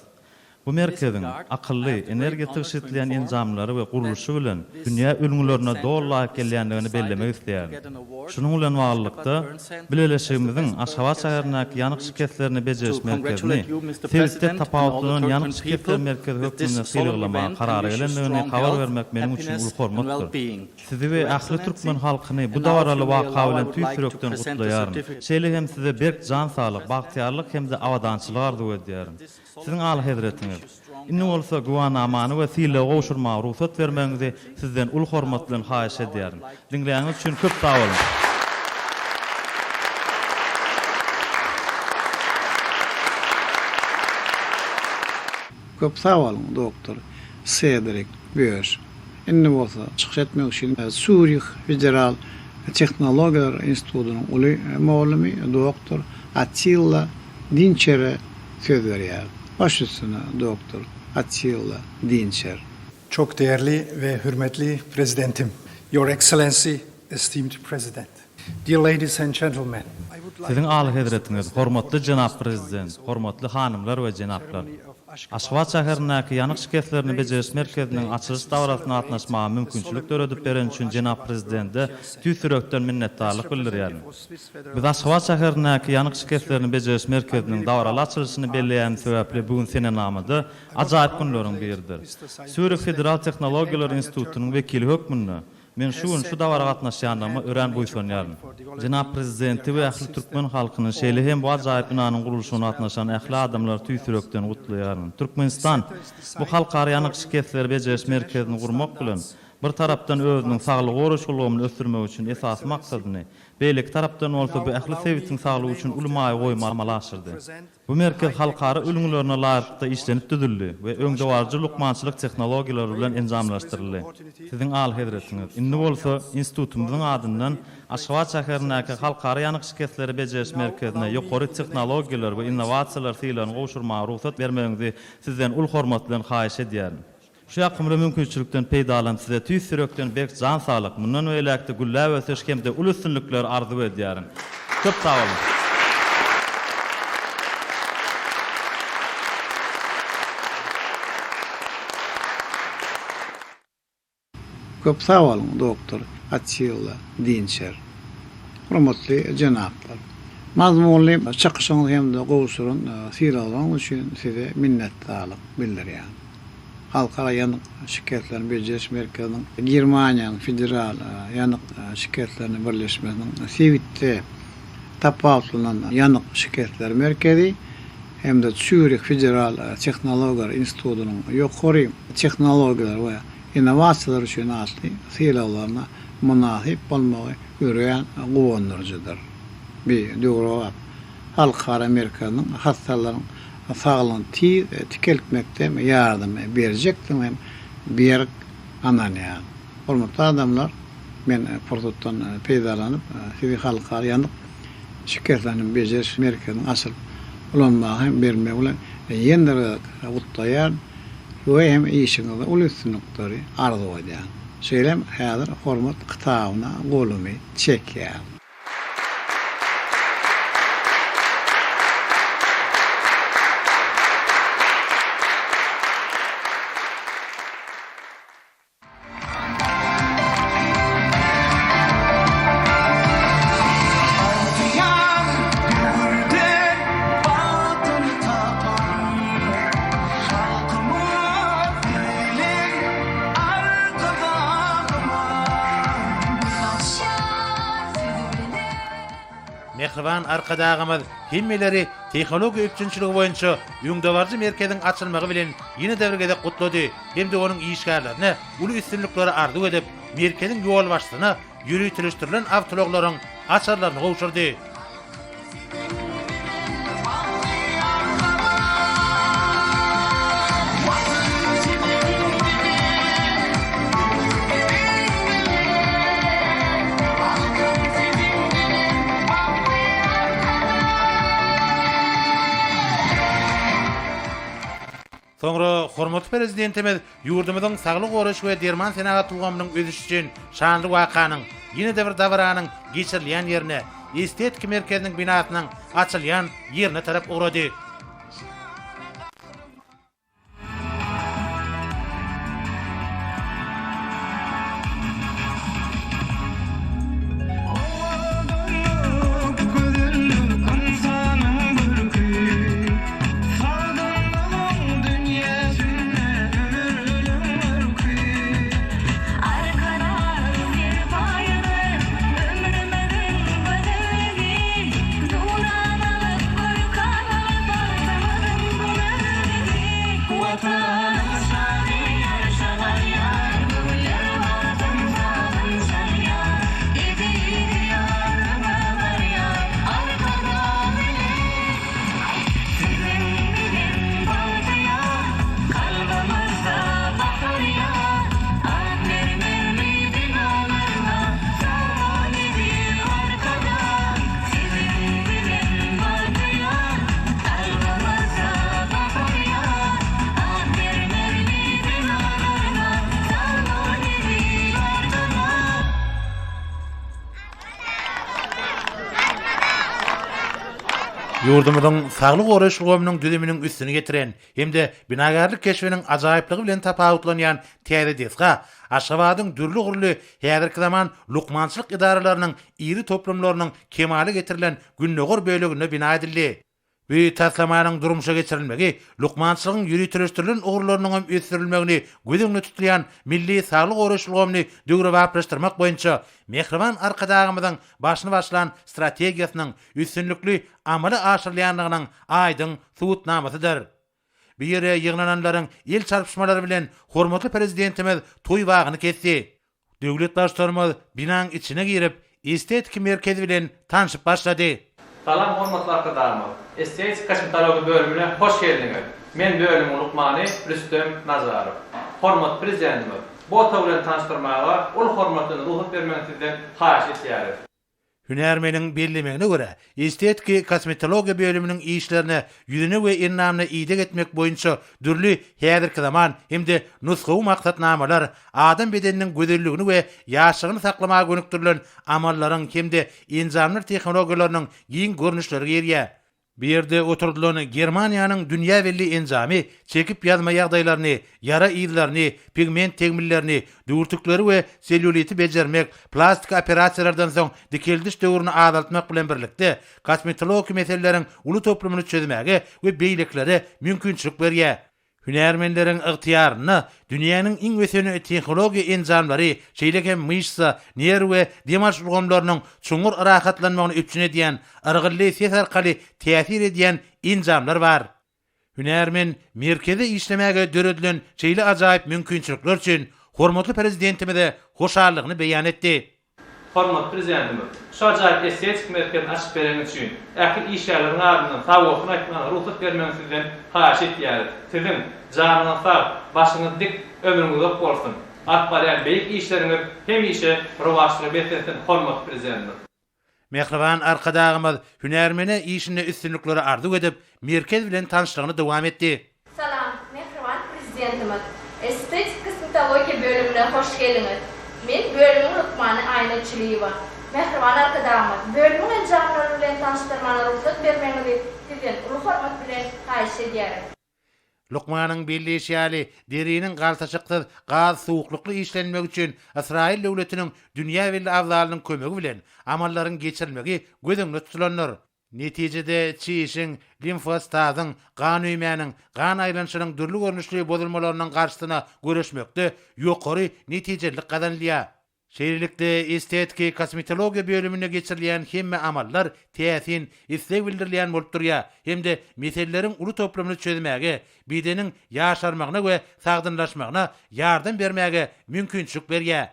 [SPEAKER 7] Bu merkeziň akylly, energiýa tygşytlaýan enjamlary we gurluşy bilen dünýä ülňülerine doly laýyk gelýändigini bellemek isleýärin. Şunuň bilen baglylykda, bileleşigimiziň Aşgabat şäherindäki ýanyk şikeslerini bejeriş merkezini sebitde tapawutlanan ýanyk şikesler merkezi hökmünde sylaglamaga karara gelendigini habar bermek meniň üçin uly hormatdyr. Sizi we ähli türkmen halkyny bu dabaraly waka bilen tüýs ýürekden gutlaýaryn. Şeýle hem size berk jan saglyk, bagtyýarlyk hem-de abadançylyk arzuw edýärin. Siziň Alyhezretiňiz, indi bolsa güwanamany we sylagy gowşurmaga rugsat bermegiňizi Sizden uly hormat bilen haýyş edýärin. Diňläniňiz üçin köp sag boluň!
[SPEAKER 2] Köp sag boluň, doktor Sedrik Böş. Indi bolsa çykyş etmek üçin Sýurih federal tehnologiýalar institutynyň uly mugallymy doktor Attilla Dinçere söz berýär. Baş üstüne, doktor Attilla Dinçer.
[SPEAKER 8] Çok değerli ve hürmetli Prezidentim, Your Excellency, esteemed President, dear ladies and gentlemen, I would like
[SPEAKER 7] Siziň Alyhezretiňiz, hormatly jenap Prezident, hormatly hanymlar we jenaplar! Aşgabat şäherindäki Ýanyk şikeslerini bejeriş merkeziniň açylyş dabarasyna gatnaşmaga mümkinçilik döredip bereni üçin jenap Prezidente tüýs ýürekden minnetdarlyk bildirýärin. Biz Aşgabat şäherindäki Ýanyk şikeslerini bejeriş merkeziniň dabaraly açylyşyny belleýänimiz sebäpli bu gün senenamada ajaýyp günleriň biridir. Sýurih federal tehnologiýalar institutynyň wekili hökmünde men şu gün şu dabara gatnaşýandygyma örän buýsanýaryn. Jenap Prezidenti we ähli türkmen halkyny, şeýle hem bu ajaýyp binanyň gurluşygyna gatnaşan ähli adamlary tüýs ýürekden gutlaýaryn. Türkmenistan bu Halkara ýanyk şikesleri bejeriş merkezini gurmak bilen, bir tarapdan özüniň saglygy goraýyş ulgamyny ösdürmek üçin esasy maksadyny, Beýleki tarapdan bolsa bu ähli sebitiň saglygy üçin uly maýa goýumy amala aşyrdy. Bu merkez halkara ülňülerine laýyklykda işlenip düzüldi we öňdebaryjy lukmançylyk tehnologiýalary bilen enjamlaşdyryldy. Siziň Alyhezretiňiz, indi bolsa institutymyzyň adyndan Aşgabat şäherindäki Halkara ýanyk şikesleri bejeriş merkezine ýokary tehnologiýalar we innowasiýalar sylagyny gowşurmaga rugsat bermegiňizi Sizden uly hormat bilen haýyş edýärin. Şu ýakymly mümkinçilikden peýdalanyp size tüýs ýürekden berk jan saglyk, mundan beýläk-de gülläp ösüş hem-de uly üstünlikler arzuw edýärin. Köp sag boluň!
[SPEAKER 2] Köp sag boluň, doktor Attila Dinçer. Hormatly jenaplar! Mazmunly çykyşyňyz hem-de gowşuran sylaglaryňyz üçin size minnetdarlyk bildirýän. Halkara ýanyk şikeslerini bejeriş merkeziniň Germaniýanyň Federal ýanyk şikeslerini birleşmesiniň sebitde tapawutlanan ýanyk şikesleri merkezi hem-de Sýurih federal tehnologiýalar institutynyň ýokary tehnologiýalar we innowasiýalar üçin atly sylaglaryna mynasyp bolmagy örän guwandyryjydyr. Bi döwrebap halkara merkeziniň hassalaryň saglygyny tiz dikeltmekde ýardam berjekdigine hem berk ynanýaryn. Hormatly adamlar, men pursatdan peýdalanyp, sizi Halkara ýanyk şikeslerini bejeriş merkeziniň açylyp ulanmaga hem bermegi bilen ýene bir gezek gutlaýaryn we hem işiňizde uly üstünlikleri arzuw edýärin. Şeýle hem häzir hormat kitabyna golumy çekýärin.
[SPEAKER 3] Mähriban Arkadagymyz hemmeleri tehnologiýa üpjünçiligi boýunça öňdebaryjy merkeziň açylmagy bilen ýene-de bir gezek gutlady hem-de onuň işgärlerine uly üstünlikleri arzuw edip, merkeziň ýolbaşçysyna ýöriteleşdirilen awtoulaglaryň açarlaryny gowşurdy. Soňra hormatly Prezidentimiz ýurdumyzyň saglygy goraýyş we derman senagat ulgamynyň ösüşi üçin şanly wakanyň, ýene-de bir dabaranyň geçirilýän ýerine, Estetiki merkeziniň binasynyň açylýan ýerine tarap ugrady.
[SPEAKER 9] Owadanlyk, gözellik ynsanyň görki, Sagdynlygyň dünýäsinde ömürliň örki.
[SPEAKER 10] Arkadag serpaýydyr ömrümiziň gözelligi, Nuranalyk, görkanalyk bagtymyzyň gülelligi. Watanyň şany arşa galýar, Göwünler bagtyň sazyn çalýar. Eziz Diýarymyza barýar Arkadag ile. Siziň bilen bagtyýar, Kalbymyzda bahar ýar. Ak mermerli binalarda Salam eziz Arkadag. Siziň bilen bagtyýar, Kalbymyzda bahar ýar. Ak mermerli binalarda Salam eziz Arkadag.
[SPEAKER 3] Ýurdumyzyň saglygy goraýyş ulgamynyň düzüminiň üstüni ýetiren hem-de binagärlik keşbiniň ajaýyplygy bilen tapawutlanýan täze desga Aşgabadyň dürli ugurly häzirki zaman lukmançylyk edaralarynyň iri toplumlarynyň kemala getirilen gündogar böleginde bina edildi. Bu taslamanyň durmuşa geçirilmegi lukmançylygyň ýöriteleşdirilen ugurlarynyň hem ösdürilmegini göz öňünde tutýan milli saglygy goraýyş ulgamyny döwrebaplaşdyrmak boýunça mähriban Arkadagymyzyň başyny başlan strategiýasynyň üstünlikli amala aşyrylýandygynyň aýdyň subutnamasydyr. Bu ýere ýygnananlaryň el çarpyşmalary bilen hormatly Prezidentimiz toý bagyny kesdi. Döwlet Baştutanymyz binaň içine girip, estetiki merkez bilen tanşyp başlady.
[SPEAKER 11] Salam hormatly Arkadagymyz! Estetik kosmetologiýa bölümine hoş geldiňiz! Men bölümiň lukmany Rüstem Nazarow. Hormatly Prezidentimiz, bu otag bilen tanyşdyrmaga uly hormat bilen rugsat bermegiňizi sizden haýyş etýäris.
[SPEAKER 3] Hünärmeniň bellemegine görä, estetiki kosmetologiýa bölüminiň işlerine ýüzüne we endamyna ideg etmek boýunça dürli häzirki zaman hem-de nusgawy maksatnamalar, adam bedeniniň gözelligini we ýaşlygyny saklamaga gönükdirilen amallaryň hem-de enjamlar tehnologiýalarynyň giň görnüşleri girýär. Bu ýerde oturdylan Germaniýanyň dünýä belli enjamy çekip ýazma ýagdaýlaryny, ýara yzlaryny, pigment tegmillerini, düwürtikleri we sellýuliti bejermek, plastik operasiýalardan soň dikeldiş döwrüni azaltmak bilen birlikde, kosmetologiki meseleleriň uly toplumyny çözmäge we beýlekilere mümkinçilik berýär. Hünärmenleriň ygtyýarynda dünýäniň iň ösen tehnologiýa enjamlary, şeýle hem myşsa, nerw we dem alyş ulgamlarynyň çuňňur rahatlanmagyny üpjün edýän, yrgyldy ses arkaly täsir edýän enjamlar bar. Hünärmen merkezde işlemäge döredilen şeýle ajaýyp mümkinçilikler üçin hormatly Prezidentimize hoşallygyny beýan etdi.
[SPEAKER 11] Hormatly Prezidentimiz, şu ajaýyp estetik merkezini açyp bereniňiz üçin, ähli işgärleriň adyndan sagbolsun aýtmagyna rugsat bermegiňizi sizden haýyş etýäris. Siziň, janyňyz sag, başyňyz dik, ömrüňiz uzak bolsun! Alyp barýan beýik işleriňiz hemişe rowaçlyga beslensin, hormatly Prezidentimiz!
[SPEAKER 3] Mähriban Arkadagymyz hünärmene işinde üstünlikleri arzuw edip, merkez bilen tanyşlygyny dowam etdi.
[SPEAKER 12] Salam, mähriban Prezidentimiz! Estetik kosmetologiýa bölümine hoş geldiňiz! Men bölümiň lukmany Aýna Çüliýewa. Mähriban Arkadagymyz, bölümiň enjamlary bilen tanyşdyrmana rugsat bermegiňizi Sizden uly hormat bilen haýyş edýärin.
[SPEAKER 3] Lukmanyň belleýşi ýaly, deriniň galtaşyksyz gaz suwuklykly işlenmegi üçin Ysraýyl döwletiniň dünýä belli abzalynyň kömegi bilen amallaryň geçirilmegi göz öňünde tutulandyr. Netijede çişiň, limfostazyň, gan öýmäniň, gan aýlanyşynyň dürli görnüşli bozulmalarynyň garşysyna göreşmekde ýokary netijelilik gazanylýar. Şeýlelikde, estetiki kosmetologiýa bölüminde geçirilýän hemme amallar täsin, isleg bildirilýän bolup durýar hem-de meseleleriň uly toplumyny çözmäge, bedeniň ýaşarmagyna we sagdynlaşmagyna ýardam bermäge mümkinçilik berýär.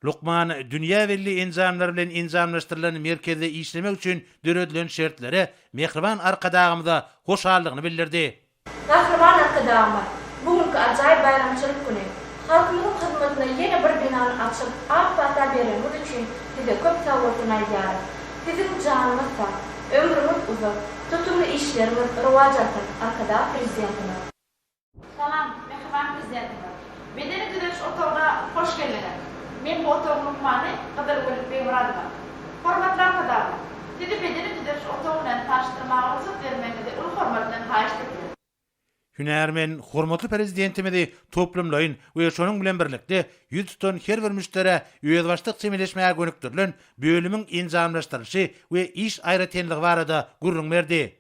[SPEAKER 3] Lukman dünýä belli enjamlar bilen enjamlaşdyrylan merkezde işlemek üçin döredilen şertlere mähriban Arkadagymyza hoşallygyny bildirdi.
[SPEAKER 12] Gahryman Arkadagymyz bu günki ajaýyp baýramçylyk güni halkymyzyň hyzmatyna ýene bir binany açyp, ak pata bereniňiz üçin Size köp sagbolsun aýdýarys. Siziň janyňyz sag, ömrüňiz uzak, tutumly işleriňiz rowaç alsyn, Arkadag Prezidentimiz!
[SPEAKER 13] Salam, mähriban Prezidentimiz! Bedeni düzediş otagyna hoş geldiňiz! Men bu otagyň lukmany Gyzylgül Begmyradowa. Hormatly Arkadagymyz, Sizi bedeni düzediş otagy bilen tanyşdyrmaga rugsat bermegiňizi uly hormat bilen haýyşt edýäris.
[SPEAKER 3] Hünärmen hormatly Prezidentimizi toplumlaýyn we şonuň bilen birlikde ýüz tutan her bir müşderä özbaşdak çemeleşmäge gönükdirilen bölümiň enjamlaşdyrylyşy we iş aýratynlygy barada gürrüň berdi.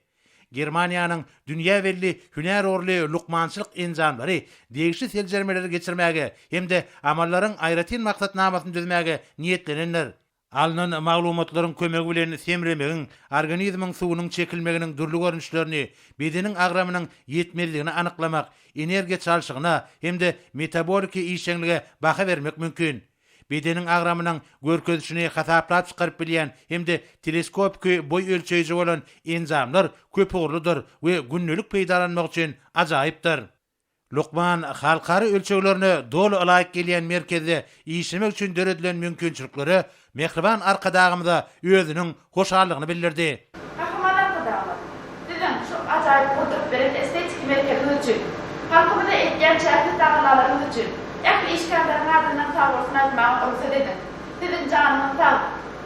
[SPEAKER 3] Germaniýanyň dünýä belli hünär ugurly lukmançylyk enjamlary degişli seljermeleri geçirmäge hem-de amallaryň aýratyn maksatnamasyny düzmäge niýetlenendir. Alnan maglumatlaryň kömegi bilen semremegiň, organizmiň suwunyň çekilmeginiň dürli görnüşlerini, bedeniň agramynyň ýetmezligini anyklamak, energiýa çalşygyna hem-de metaboliki işjeňlige baha bermek mümkin. Bedeniň agramynyň görkezişini hasaplap çykaryp bilýän hem-de teleskopiki boý ölçeýji bolan enjamlar köpugurlydyr we gündelik peýdalanmak üçin ajaýypdyr. Lukman halkara ölçeglerine doly ylaýyk gelýän merkezde işlemek üçin döredilen mümkinçiliklere mähriban Arkadagymyza özüniň hoşallygyny bildirdi.
[SPEAKER 13] Gahryman Arkadagymyz, Siziň şu ajaýyp gurduryp beren estetiki merkeziňiz üçin, halkymyza edýän çäksiz tagallalaryňyz üçin ähli işgärleriň adyndan sagbolsun aýtmaga rugsat ediň. Siziň janyňyz sag,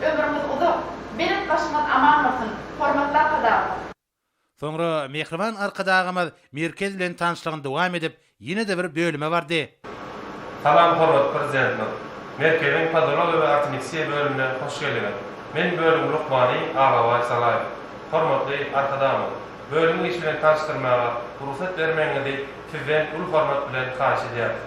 [SPEAKER 13] ömrüňiz uzak, belent başyňyz aman bolsun, hormatly Arkadagymyz!
[SPEAKER 3] Soňra mähriban Arkadagymyz merkez bilen tanyşlygyny dowam edip, ýene-de bir bölüme bardy.
[SPEAKER 14] Salam hormatly Prezidentimiz! Merkeziň podologiýa we ortomeksiýa bölümine hoş geldiňiz! Men bölümiň lukmany Agabaý Salaýew. Hormatly Arkadagymyz, bölümiň işi bilen tanyşdyrmaga rugsat bermegiňizi Sizden uly hormat bilen haýyş edýäris.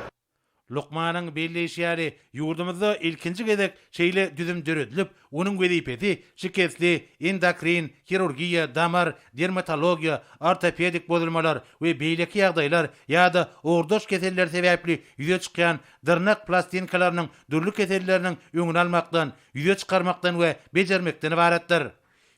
[SPEAKER 3] Lukmanyň belleýşi ýaly, ýurdumyzda ilkinji gezek şeýle düzüm döredilip, onuň wezipesi şikesli, endokrin, hirurgiýa, damar, dermatologiýa, ortopedik bozulmalar we beýleki ýagdaýlar ýa-da ugurdaş keseller sebäpli ýüze çykýan dyrnak plastinkalarynyň dürli keselleriniň öňüni almakdan, ýüze çykarmakdan we bejermekden ybaratdyr.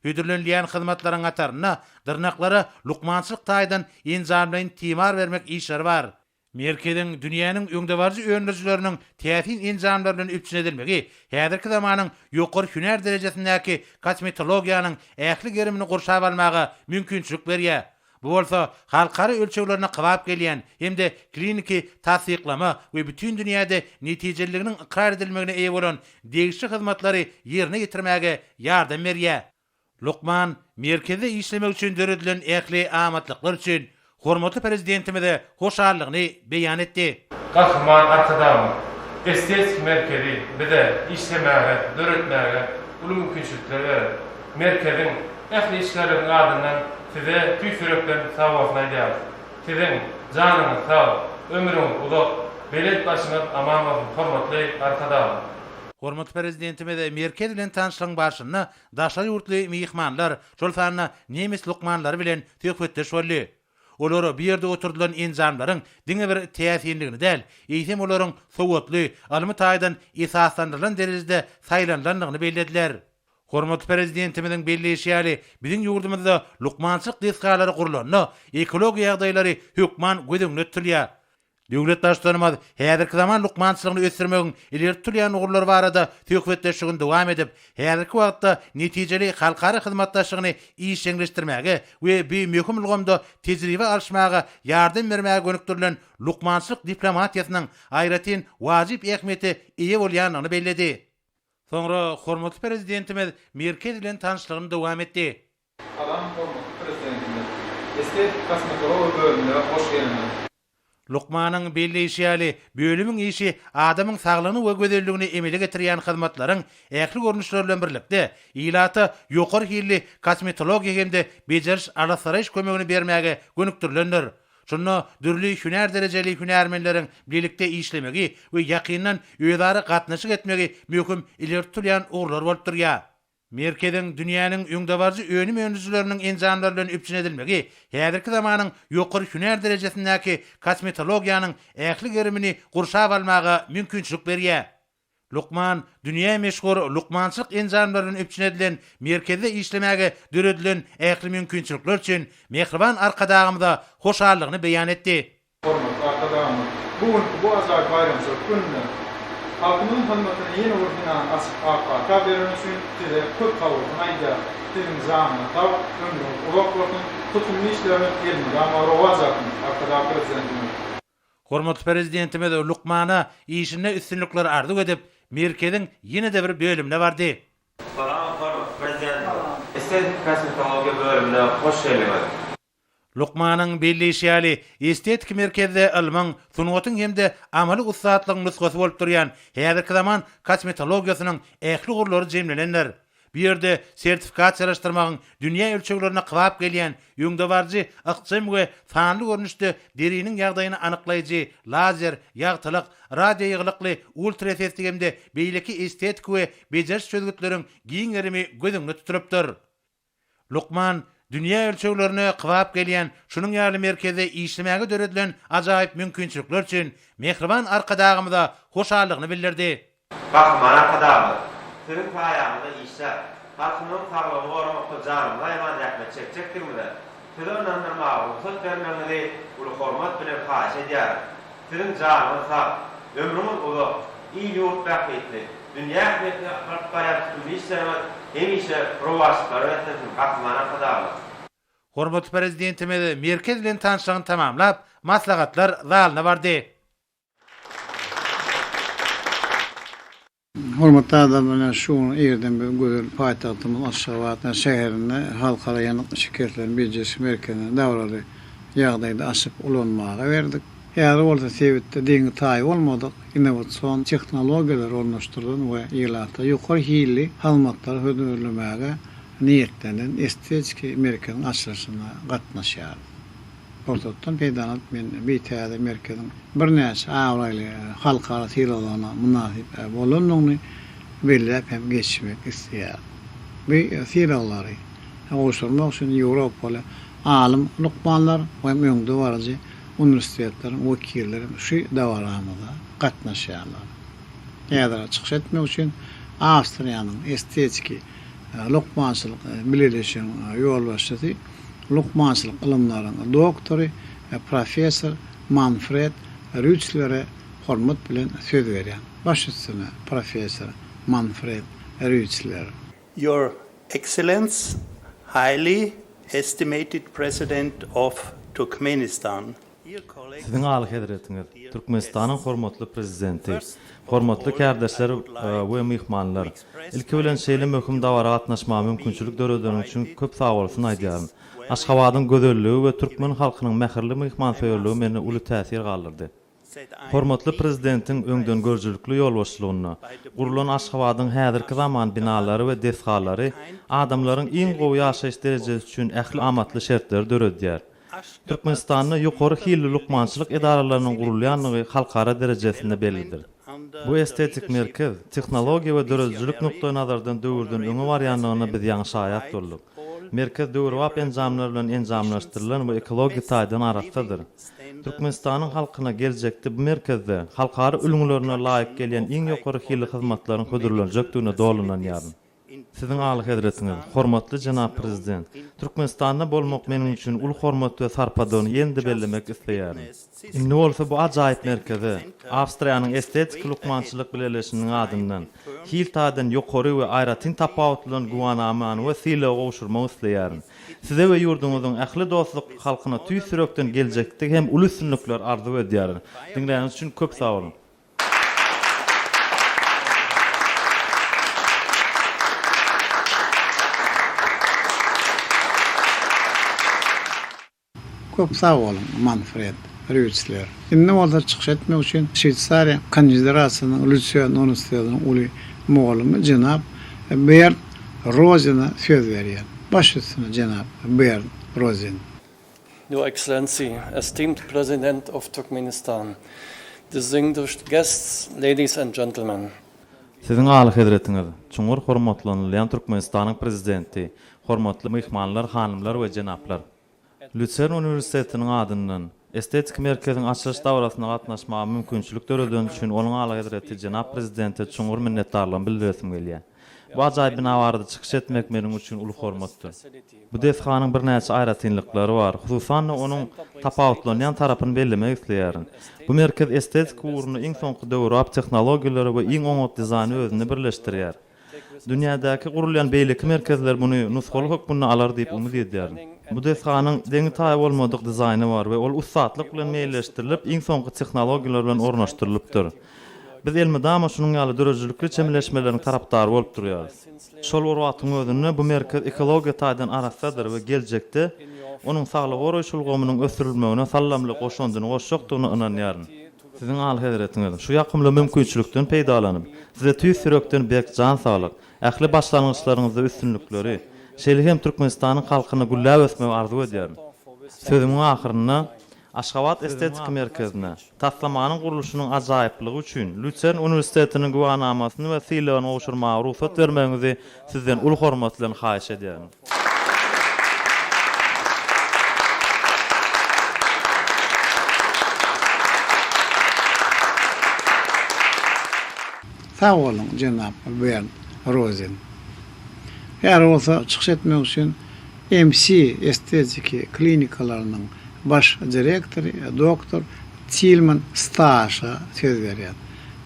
[SPEAKER 3] Hödürlenilýän hyzmatlaryň hatarynda dyrnaklara lukmançylyk taýdan enjamlaýyn timar bermek işleri bar. Merkeziň dünýäniň öňdebaryjy öndürijileriniň täsin enjamlary bilen üpjün edilmegi häzirki zamanyň ýokary hünär derejesindäki kosmetologiýanyň ähli gerimini gurşap almaga mümkinçilik berýär. Bu bolsa halkara ölçeglerine kybap gelýän hem-de kliniki tassyklama we bütin dünýäde netijeliliginiň ykrar edilmegine eýe bolan degişli hyzmatlary ýerine ýetirmäge ýardam berýär. Lukman merkezde işlemek üçin döredilen ähli amatlyklar üçin hormatly Prezidentimize hoşallygyny beýan etdi.
[SPEAKER 14] Gahryman Arkadagymyz estetik merkezi bize işlemäge, döretmäge uly mümkinçilikler berer. Merkeziň ähli işgärleriniň adyndan Size tüýs ýürekden sagbolsun aýdýarys. Siziň janyňyz sag, ömrüňiz uzak, belent başyňyz aman bolsun, hormatly Arkadagymyz!
[SPEAKER 3] Hormatly Prezidentimiz merkez bilen tanyşlygyň barşynda daşary ýurtly myhmanlar, şol sanda nemes lukmanlary bilen söhbetdeş boldy. Olar bu ýerde oturdylan enjamlaryň diňe bir täsinligini däl, eýsem olaryň sowatly, ylmy taýdan esaslandyrylan derejede saýlanylandygyny bellediler. Hormatly Prezidentimiziň belleýşi ýaly, biziň ýurdumyzda lukmançylyk desgalary gurlanda ekologiýa ýagdaýlary hökman göz öňünde tutulýar. Döwlet Baştutanymyz häzirki zaman lukmançylygyny ösdürmegiň ileri tutulýan ugurlary barada söhbetdeşligini dowam edip, häzirki wagtda netijeli halkara hyzmatdaşlygyny işjeňleşdirmäge we bu möhüm ulgamda tejribe alyşmaga ýardam bermäge gönükdirilen lukmançylyk diplomatiýasynyň aýratyn wajyp ähmiýete eýe bolýandygyny belledi. Soňra hormatly Prezidentimiz merkez bilen tanyşlygyny dowam etdi.
[SPEAKER 11] Salam hormatly Prezidentimiz! Estetik kosmetologiýa bölümine hoş geldiňiz!
[SPEAKER 3] Lukmanyň belleýşi ýaly, bölümiň işi adamyň saglygyny we gözelligini emele getirýän hyzmatlaryň ähli görnüşleri bilen birlikde, ilata ýokary hilli kosmetologiýa hem-de bejeriş-arassalaýyş kömegini bermäge gönükdirilendir. Şunda dürli hünär derejeli hünärmenleriň bilelikde işlemegi we ýakyndan özara gatnaşyk etmegi möhüm ileri tutulýan ugurlar bolup durýar. Merkeziň dünýäniň öňdebaryjy önüm öndürijileriniň enjamlary bilen üpjün edilmegi häzirki zamanyň ýokary hünär derejesindäki kosmetologiýanyň ähli gerimini gurşap almaga mümkinçilik berýär. Lukman dünýä meşhur lukmançylyk enjamlary bilen üpjün edilen merkezde işlemäge döredilen ähli mümkinçilikler üçin mähriban Arkadagymyza hoşallygyny beýan etdi.
[SPEAKER 15] Hormatly Arkadagymyz bu günki bu ajaýyp baýramçylyk gününde halkymyzyň hyzmatyna ýene bir binany açyp ak pata bereni üçin Size köp sagbolsun aýdýarys. Siziň janyňyz sag, ömrüňiz uzak bolsun, tutumly işleriňiz elmydama rowaç alsyn, Arkadag Prezidentimiz!
[SPEAKER 3] Hormatly Prezidentimiz lukmana işinde üstünlikler arzuw edip, merkeziň ýene-de bir bölümine bardy.
[SPEAKER 16] Salam, hormatly Prezidentimiz! Estetik kosmetologiýa bölümine hoş geldiňiz!
[SPEAKER 3] Lukmanyň belleýşi ýaly, estetiki merkezde ylmyň, sungatyň hem-de amaly ussatlygyň nusgasy bolup durýan häzirki zaman kosmetologiýasynyň ähli ugurlary jemlenendir. Bu ýerde sertifikasiýalaşdyrmagyň dünýä ölçeglerine kybap gelýän öňdebaryjy ykjam we sanly görnüşde deriniň ýagdaýyny anyklaýjy lazer, ýagtylyk, radioýygylykly ultrasesli hem-de beýleki estetiki we bejeriş çözgütleriň giň gerimi göz öňünde tutulypdyr. Lukman dünýä ölçeglerine kybap gelýän şunuň ýaly merkezde işlemäge döredilen ajaýyp mümkinçilikler üçin mähriban Arkadagymyza hoşallygyny bildirdi.
[SPEAKER 16] Gahryman Arkadagymyz, Siziň saýaňyzda işläp, halkymyzyň saglygyny goramakda janymyzy aýaman zähmet çekjekdigimize Sizi ynandyrmaga rugsat bermegiňizi uly hormat bilen haýyş edýärin. Siziň janyňyz sag, ömrüňiz uzak, il-ýurt bähbitli, dünýä ähmiýetli alyp barýan tutumly işleriňiz hemişe rowaçlyklara beslensin, Gahryman Arkadagymyz!
[SPEAKER 3] Hormatly Prezidentimiz merkez bilen tanyşlygyny tamamlap, maslahatlar zalyna bardy.
[SPEAKER 2] Hormatly adamlar, şu gün irden biz gözel paýtagtymyz Aşgabat şäherinde Halkara ýanyk şikeslerini bejeriş merkezini dabaraly ýagdaýda açyp ulanmaga berdik. Häzir bolsa sebitde deňi-taýy bolmadyk innowasion tehnologiýalar ornaşdyrylan we ilata ýokary hilli hyzmatlary hödürlemäge niýetlenen estetiki merkeziň açylyşyna gatnaşýarys. Pursatdan peýdalanyp, men bi täze merkeziň birnäçe abraýly halkara sylaglaryna mynasyp bolandygyny belläp hem geçmek isleýärin. Bu sylaglary gowşurmak üçin ýewropaly alym lukmanlar we hem öňdebaryjy uniwersitetleriň wekilleri hem şu dabaramyza gatnaşýarlar. Häzir çykyş etmek üçin Awstriýanyň estetiki lukmançylyk bileleşiginiň ýolbaşçysy lukmançylyk ylymlaryň doktory, professor Manfred Rüçlere hormat bilen söz berýän. Baş üstüne, professor Manfred Rüçler.
[SPEAKER 17] Your Excellence, highly estimated President of Turkmenistan.
[SPEAKER 7] Siziň Alyhezretiňiz, Türkmenistanyň hormatly Prezidenti, hormatly kärdeşler we myhmanlar! Ilki bilen şeýle möhüm dabara gatnaşmaga mümkinçilik döredeniň üçin köp sagbolsun aýdýaryn. Aşgabadyň gözelligi we türkmen halkynyň mähirli myhmansöýerligi mende uly täsir galdyrdy. Hormatly Prezidentiň öňdengörüjilikli ýolbaşçylygynda gurlan Aşgabadyň häzirki zaman binalary we desgalary adamlaryň iň gowy ýaşaýyş derejesi üçin ähli amatly şertleri döredýär. Türkmenistanda ýokary hilli lukmançylyk edaralarynyň gurulýandygy halkara derejesinde bellidir. Bu estetik merkez tehnologiýa we döredijilik nukdaýnazardan döwürden öňe barýandygyna biz ýaňy şaýat bolduk. Merkez döwrebap enjamlar bilen enjamlaşdyrylan we ekologiýa taýdan arassadyr. Türkmenistanyň halkyna geljekde bu merkezde halkara ülňülerine laýyk gelýän iň ýokary hilli hyzmatlaryň hödürlenjekdigine doly ynanýaryn. Siziň Alyhezretiňiz, hormatly jenap Prezident, Türkmenistanda bolmak meniň üçin uly hormat we sarpadygyny ýene-de bellemek isleýärin. Indi bolsa bu ajaýyp merkeze, Awstriýanyň Estetiki lukmançylyk bileleşiginiň adyndan, hil taýdan ýokary we aýratyn tapawutlanan güwanamany we sylagy gowşurmak isleýärin. Size we ýurduňyzyň ähli dostlukly halkyna tüýs ýürekden geljekde hem uly üstünlikler arzuw edýärin. Diňläniňiz üçin köp sag boluň!
[SPEAKER 2] Köp sag boluň, Manfred Rýutsler. Indi bolsa çykyş etmek üçin Şweýsariýa Konfederasiýasynyň Lýusern uniwersitetiniň uly mugallymy jenap Bernd Rozene söz berýän. Baş üstüne, jenap Bernd Rozen.
[SPEAKER 6] Your Excellency, esteemed President of Turkmenistan, distinguished guests, ladies and gentlemen.
[SPEAKER 7] Siziň Alyhezretiňiz, çuňňur hormatlanylýan Türkmenistanyň Prezidenti, hormatly myhmanlar, hanymlar we jenaplar! Lýusern uniwersitetiniň adyndan, Estetiki merkeziň açylyş dabarasyna gatnaşmaga mümkinçilik döredeni üçin Onuň Alyhezreti jenap Prezidente çuňňur minnetdarlygymy bildiresim gelýär. Bu ajaýyp bina barada çykyş etmek meniň üçin uly hormatdyr. Bu desganyň birnäçe aýratynlyklary bar, hususan-da, onuň tapawutlanýan tarapyny bellemek isleýärin. Bu merkez estetika ugrunda iň soňky döwrebap tehnologiýalary we iň oňat dizaýny özünde birleşdirýär. Dünýädäki gurulýan beýleki merkezler muny nusgalyk hökmünde alar diýip umyt edýärin. Bu desganyň deňi-taýy bolmadyk dizaýny bar we ol ussatlyk bilen meýilleşdirilip, iň soňky tehnologiýalar bilen ornaşdyrylypdyr. Biz elmydama şunuň ýaly döredijilikli çemeleşmeleriň tarapdary bolup durýarys. Şol bir wagtyň özünde bu merkez ekologiýa taýdan arassadyr we geljekde onuň saglygy goraýyş ulgamynyň ösdürilmegine saldamly goşandyny goşjakdygyna ynanýaryn. Siziň Alyhezretiňiz, şu ýakymly mümkinçilikden peýdalanyp, Size tüýs ýürekden berk jan saglyk, ähli başlangyçlaryňyzda üstünlikleri, şeýle hem Türkmenistanyň halkyna gülläp ösmegi arzuw edýärin. Sözümiň ahyrynda, Aşgabat estetiki merkezine, taslamanyň gurluşynyň ajaýyplygy üçin Lýusern uniwersitetiniň güwänamasyny we sylagyny gowşurmaga rugsat bermegiňizi Sizden uly hormat bilen haýyş edýärin.
[SPEAKER 2] Sag boluň, jenap Bernd Rozen. Häzir bolsa çykyş etmek üçin MC estetiki klinikalarynyň baş direktory doktor Tilman Staşa söz berýär.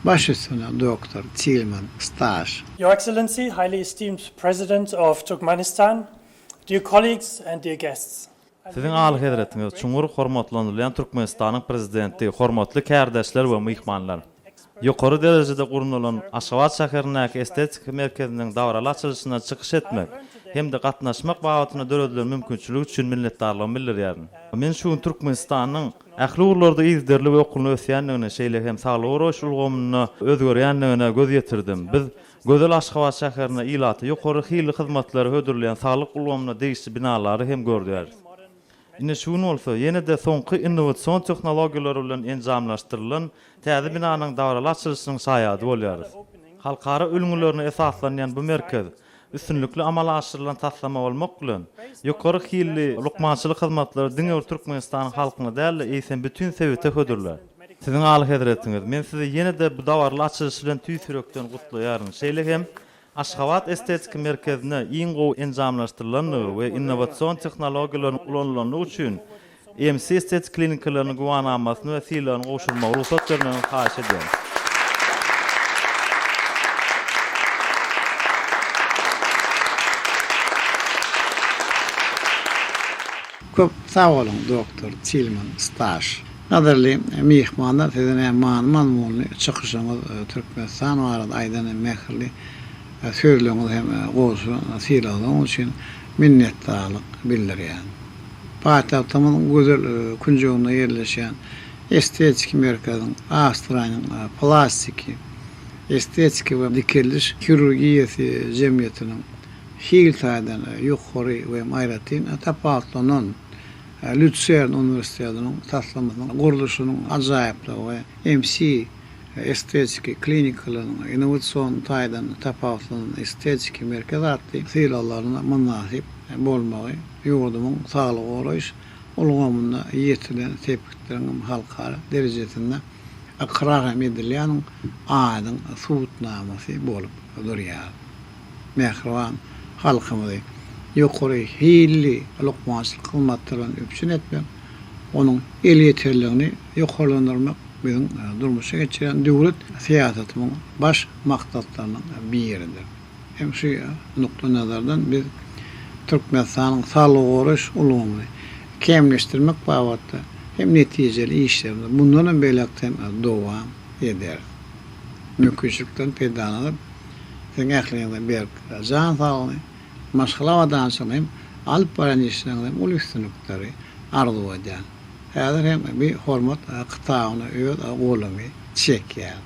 [SPEAKER 2] Baş üstüne, doktor Tilman Staş.
[SPEAKER 18] Your Excellency, highly esteemed President of Turkmenistan, dear colleagues and dear guests.
[SPEAKER 7] Siziň Alyhezretiňiz, çuňňur hormatlanylýan Türkmenistanyň Prezidenti, hormatly kärdeşler we myhmanlar! Ýokary derejede gurnalan Aşgabat şäherindäki Estetiki merkeziniň dabaraly açylyşynda çykyş etmek hem-de gatnaşmak babatynda döredilen mümkinçilik üçin minnetdarlygymy bildirýärin. Men şu gün Türkmenistanyň ähli ugurlarda yzygiderli we okgunly ösýändigine, şeýle hem saglygy goraýyş ulgamynda özgerýändigine göz ýetirdim. Biz gözel Aşgabat şäherinde ilata ýokary hilli hyzmatlary hödürleýän saglyk ulgamyna degişli binalary hem gördüäris. Ine şu gün bolsa, ýene-de soňky innowasion tehnologiýalar bilen enjamlaşdyrylan täze binanyň dabaraly açylyşynyň şaýady bolýarys. Halkara ülňülerine esaslanýan bu merkez üstünlikli amala aşyrylan taslama bolmak bilen, ýokary hilli lukmançylyk hyzmatlary diňe bir Türkmenistanyň halkyna däl-de, eýsem bütin sebite hödürlär. Siziň Alyhezretiňiz, men Sizi ýene-de bu dabaraly açylyş bilen tüýs ýürekden gutlaýaryn. Şeýle hem Aşgabat estetiki merkezine iň gowy enjamlaşdyrylandygy we innowasion tehnologiýalaryň ulanylandygy üçin EMC estetik klinikalarynyň güwanamasyny we sylagyny gowşurmagy rugsat bermegiňizi haýyş edýärin.
[SPEAKER 2] Köp sag boluň doktor Tilman Staş. Gadyrly myhmanlar siziň hem many-mazmunly çykyşyňyz Türkmenistan barada aýdan hem mähirli sözleriňiz hem gowşuran sylaglaryňyz üçin minnetdarlyk bildirýän. Paýtagtymyzyň gözel künjeginde ýerleşýän estetiki merkeziň Awstriýanyň plastiki, estetiki we dikeldiş hirurgiýasy jemgyýetiniň hil taýdan ýokary we aýratyn tapawutlanan Lýutsern uniwersitetiniň taslamasynyň gurluşynyň ajaýyplygy we MC estetiki klinikalarynyň innowasion taýdan tapawutlanan estetiki merkez atly sylaglaryna mynasyp bolmagy ýurdumyň saglygy goraýyş ulgamynda ýetilen sepgitleriň hem halkara derejesinde ykrar hem edilýäniň aýdyň subutnamasy bolup durýar. Mähriban halkymyzy ýokary hilli lukmançylyk hyzmatlary bilen üpjün etmek, onuň elýeterligini ýokarlandyrmak biziň durmuşa geçirýän döwlet syýasatymyň baş maksatlarynyň biridir. Hem şu nukdaýnazardan biz Türkmenistanyň saglygy goraýyş ulgamyny kämilleşdirmek babatda hem netijeli işlerimizi mundan hem beýläk hem dowam ederis. Mümkinçilikden peýdalanyp, Siziň ähliňize berk jan saglygy, maşgala abadançylygyny hem alyp barýan işleriňizde hem uly üstünlikleri arzuw edýän. Häzir hem bi hormat kitabyna öz golumy çekýän.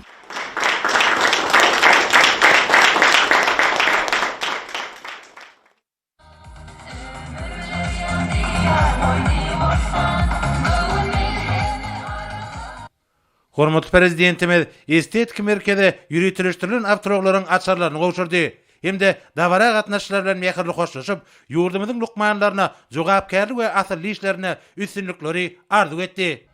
[SPEAKER 3] Hormatly Prezidentimiz estetiki merkeze ýöriteleşdirilen awtoulaglaryň açarlaryny gowşurdy hem-de dabara gatnaşyjylar bilen mähirli hoşlaşyp, ýurdumyzyň lukmanlaryna jogapkärli we asylly işlerinde üstünlikleri arzuw etdi.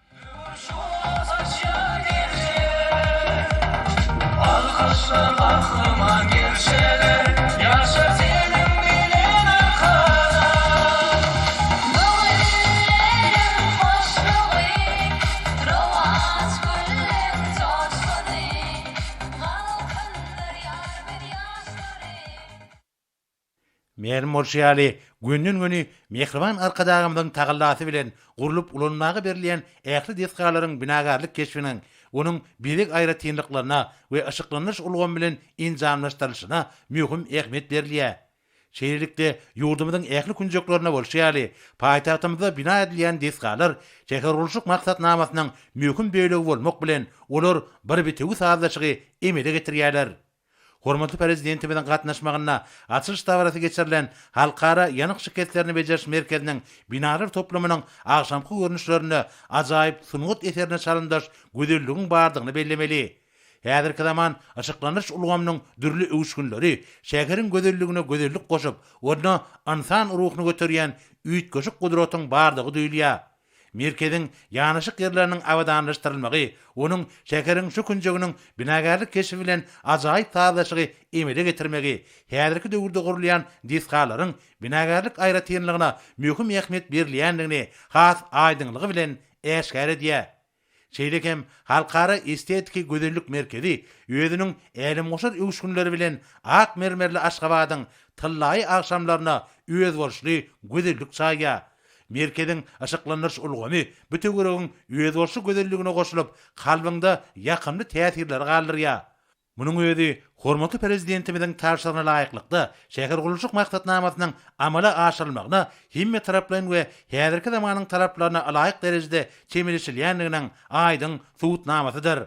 [SPEAKER 3] Mälim bolşy ýaly, gönden-göni mähriban Arkadagymyzyň tagallasy bilen gurlup ulanmaga berilýän ähli desgalaryň binagärlik keşbiniň, onuň bezeg aýratynlyklaryna we yşyklandyryş ulgamy bilen enjamlaşdyrylyşyna möhüm ähmiýet berilýär. Şeýlelikde, ýurdumyzyň ähli künjeklerinde bolşy ýaly, paýtagtymyzda bina edilýän desgalar şähergurluşyk maksatnamasynyň möhüm bölegi bolmak bilen, olar bir bitewi sazlaşygy emele getirýärler. Hormatly Prezidentimiziň gatnaşmagynda açylyş dabarasy geçirilen Halkara ýanyk şikeslerini bejeriş merkeziniň binalar toplumynyň agşamky görnüşlerinde ajaýyp sungat eserine çalymdaş gözelligiň bardygyny bellemeli. Häzirki zaman yşyklandyryş ulgamynyň dürli öwüşginleri şäheriň gözelligine gözellik goşup, onda ynsan ruhuny göterýän üýtgeşik gudratyň bardygy duýulýar. Merkeziň ýanaşyk ýerleriniň abadanlaşdyrylmagy, onuň şäheriň şu künjeginiň binagärlik keşbi bilen ajaýyp sazlaşygy emele getirmegi, häzirki döwürde gurulýan desgalaryň binagärlik aýratynlygyna möhüm ähmiýet berilýändigini has aýdyňlygy bilen äşgär edýär. Şeýle hem Halkara estetiki gözellik merkezi özüniň älemgoşar öwüşginleri bilen ak mermerli Aşgabadyň tyllaýy agşamlaryna özboluşly gözellik çaýýar. Merkeziň yşyklandyryş ulgamy bu töweregiň özboluşly gözelligine goşulyp, kalbyňda ýakymly täsirleri galdyrýar. Munuň özi hormatly Prezidentimiziň tabşyrygyna laýyklykda, şähergurluşyk maksatnamasynyň amala aşyrylmagyna hemmetaraplaýyn we häzirki zamanyň talaplaryna ylaýyk derejede çemeleşilýändiginiň aýdyň subutnamasydyr.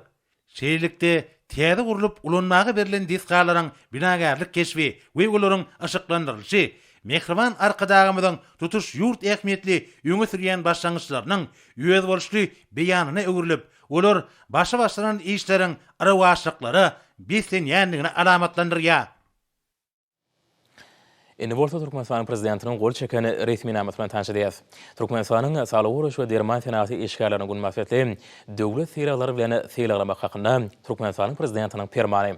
[SPEAKER 3] Şeýlelikde, täze gurlup ulanmaga berlen desgalaryň binagärlik keşbi we olaryň yşyklandyrylyşy mähriban Arkadagymyzyň tutuş ýurt ähmiýetli öňe sürýän başlangyçlarynyň özboluşly beýanyna öwrülip, Olar başy başlanan işleriň rowaçlyklara beslenýändigini alamatlandyrýar.
[SPEAKER 1] Indi bolsa Türkmenistanyň Prezidentiniň gol çeken resminamasy bilen tanyş edýäris. Türkmenistanyň Saglygy goraýyş we derman senagaty işgärleriniň güni mynasybetli döwlet sylaglary bilen sylaglamak hakynda Türkmenistanyň Prezidentiniň Permany.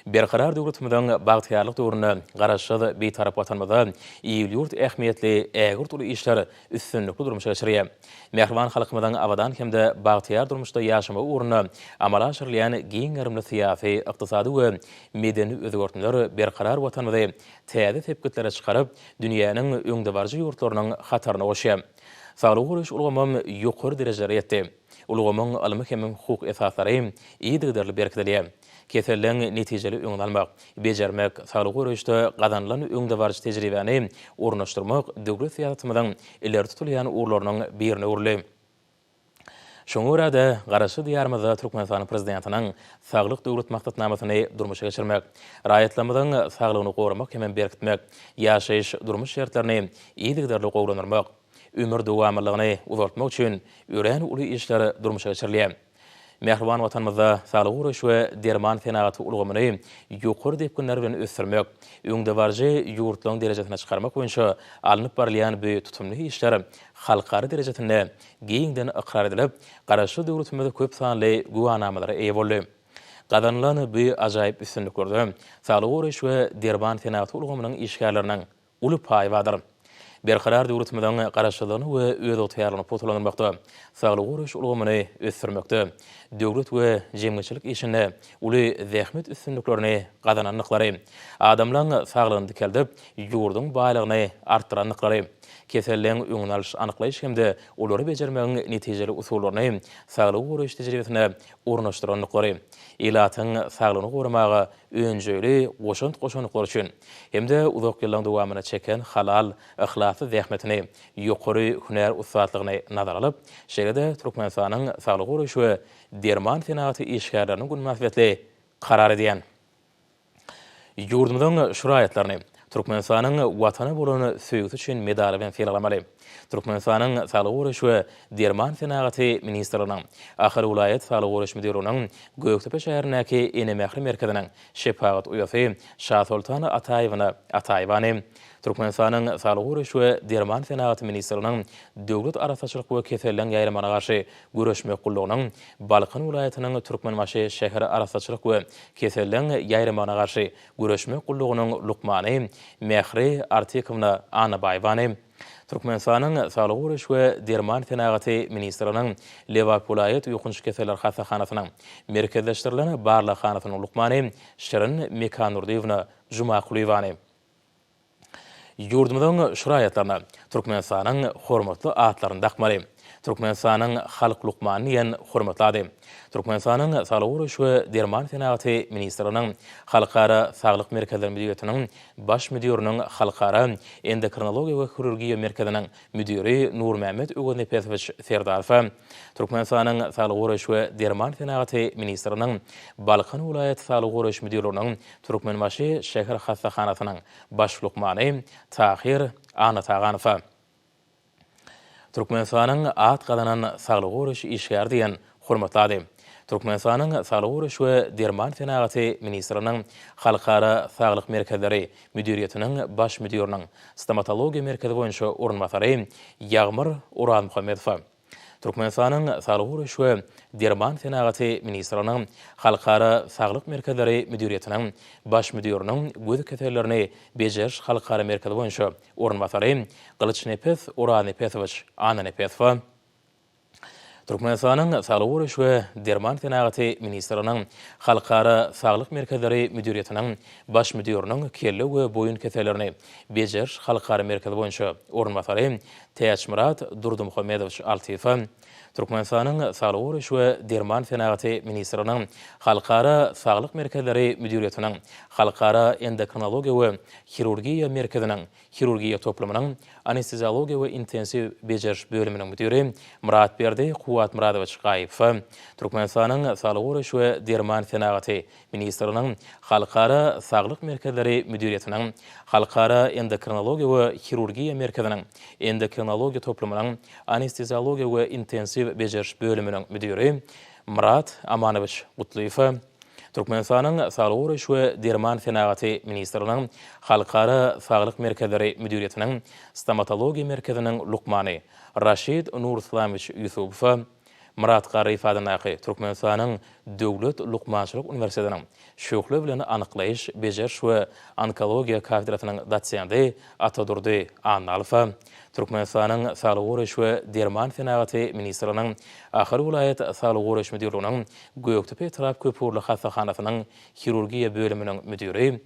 [SPEAKER 1] Berkarar döwletimiziň bagtyýarlyk döwründe Garaşsyz, Bitarap Watanymyzda il-ýurt ähmiýetli ägirt uly işler üstünlikli durmuşa geçirýär. Mähriban halkymyzyň abadan hem-de bagtyýar durmuşda ýaşamagy ugrunda amala aşyrylýan giň gerimli syýasy, ykdysady we medeni özgertmeler berkarar Watanymyzy täze sepgitlere çykaryp, dünýäniň öňdebaryjy ýurtlarynyň hataryna goşýar. Saglygy goraýyş ulgamam ýokary derejelere ýetdi. Ulgamyň ylmy hem hukuk esaslary yzygiderli berkidilýär. Keselleň netijeli öňüni almak, bejermek, saglygy goraýyşda gazanylan öňdebaryjy tejribäni ornaşdyrmak döwlet syýasatymyzyň ileri tutulýan ugurlarynyň birine öwrüldi. Şoňa görä-de, Garaşsyz Diýarymyzda Türkmenistanyň Prezidentiniň Saglyk Döwlet maksatnamasyny durmuşa geçirmek, raýatlarymyzyň saglygyny goramak hemem berkitmek, ýaşaýyş-durmuş şertlerini yzygiderli gowulandyrmak, ömür dowamlylygyny uzaltmak üçin örän uly işler durmuşa geçirilýär. Mähriban Watanymyzda saglygy goraýyş we derman senagaty ulgamyny ýokary depginler bilen ösdürmek, öňdebaryjy ýurtlaryň derejesine çykarmak boýunça alnyp barylýan bu tutumly işler halkara derejesinde giňden ykrar edilip, Garaşsyz döwletimiz köp sanly güwänamalara eýe boldy. Gazanylan bu ajaýyp üstünliklerde saglygy goraýyş we derman senagaty ulgamynyň işgärleriniň uly paýy bardyr. Berkarar döwletimiziň Garaşsyzlygyny we özygtyýarlygyny pugtalandyrmakda, saglygy goraýyş ulgamyny ösdürmekde, döwlet we jemgyýetçilik işinde uly zähmet üstünliklerini gazanandyklary, adamlaryň saglygyny dikeldip, ýurduň baýlygyny artdyrandyklary, keselleň öňüni alyş, anyklaýyş hem-de olary bejermegiň netijeli usullaryny saglygy goraýyş tejribesine ornaşdyrandyklary, ilatyň saglygyny goramaga önjeýli goşant goşandyklary üçin hem-de uzak ýyllaryň dowamynda çeken halal, yhlasly zähmetini, ýokary hünär ussatlygyny nazara alyp, şeýle-de Türkmenistanyň Saglygy goraýyş we derman senagaty işgärleriniň güni mynasybetli karar edýän. Ýurdumyzyň şu raýatlaryny Türkmenistanyň Watana bolan söýgüsi üçin medaly bilen sylaglamaly. Türkmenistanyň Saglygy goraýyş we derman senagaty ministrliginiň Ahal welaýat Saglygy goraýyş müdirliginiň Gökdepe şäherindäki Ene mähri merkeziniň şepagat uýasy Şasoltan Ataýewna Ataýewany, Türkmenistanyň Saglygy goraýyş we derman senagaty ministrliginiň Döwlet arassaçylyk we keselleň ýaýramagyna garşy göreşmek gullugynyň Balkan welaýatynyň Türkmenbaşy şäher arassaçylyk we keselleň ýaýramagyna garşy göreşmek gullugynyň lukmany Mähri Artykowna Annabaýewany, Türkmenistanyň Saglygy goraýyş we derman senagaty ministrliginiň Lebap welaýat ýokanç keseller hassahanasynyň Merkezleşdirilen barlaghanasynyň lukmany Şirin Mekandurdyýewna Jumakulyýewany. Ýurdumyzyň şu raýatlaryna Türkmenistanyň hormatly atlaryny dakmaly. Türkmenistanyň halk lukmany diýen hormatly ady. Türkmenistanyň Saglygy goraýyş we derman senagaty ministrliginiň Halkara saglyk merkezleri müdiriýetiniň Baş müdiriniň Halkara endokrinologiýa we hirurgiýa merkeziniň müdiri Nurmämmet Öweznepesowiç Serdarowa, Türkmenistanyň Saglygy goraýyş we derman senagaty ministrliginiň Balkan welaýat Saglygy goraýyş müdirliginiň Türkmenbaşy şäher hassahanasynyň baş lukmany Tahyr Annataganowa, Türkmenistanyň at gazanan saglygy goraýyş işgäri diýen hormatly ady. Türkmenistanyň Saglygy goraýyş we derman senagaty ministrliginiň Halkara saglyk merkezleri müdiriýetiniň baş müdiriniň stomatologiýa merkezi boýunça orunbasary Ýagmyr Orazmuhammedowa. Türkmenistanyň Saglygy goraýyş we derman senagaty ministrliginiň Halkara saglyk merkezleri müdiriýetiniň baş müdiriniň göz kesellerini bejeriş halkara merkezi boýunça orunbasary Gylyçnepes Oraznepesowiç Annanepesowa. Türkmenistanyň Saglygy goraýyş we derman senagaty ministrliginiň Halkara saglyk merkezleri müdiriýetiniň baş müdiriniň kelle we boýun kesellerini bejeriş halkara merkezi boýunça orunbasary Täçmyrat Durdymuhammedowiç Altyýewe, Türkmenistanyň Saglygy goraýyş we derman senagaty ministrliginiň Halkara saglyk merkezleri müdiriýetiniň Halkara endokrinologiýa we hirurgiýa merkeziniň Hirurgiýa toplumynyň Anesteziologiýa we intensiw bejeriş bölüminiň müdiri Myratberdi Kuwwatmyradowiç Gaýypow, Türkmenistanyň Saglygy goraýyş we derman senagaty ministrliginiň Halkara saglyk merkezleri müdiriýetiniň Halkara endokrinologiýa we hirurgiýa merkeziniň Endokrinologiýa toplumynyň Anesteziologiýa we intensiw bejeriş bölüminiň müdiri Myrat Amanowiç Gutlyýew, Türkmenistanyň Saglygy goraýyş we derman senagaty ministrliginiň Halkara saglyk merkezleri müdiriýetiniň Stomatologiýa merkeziniň lukmany Raşid Nuryslamowiç Ýusubowa, Myrat Garryýew adyndaky Türkmenistanyň Döwlet lukmançylyk uniwersitetiniň Şöhle bilen anyklaýyş, bejeriş we onkologiýa kafedrasynyň dosenti Atadurdy Annalowa, Türkmenistanyň Saglygy goraýyş we derman senagaty ministrliginiň Ahal welaýat Saglygy goraýyş müdirliginiň Gökdepe etrap köpugurly hassahanasynyň hirurgiýa bölüminiň müdiri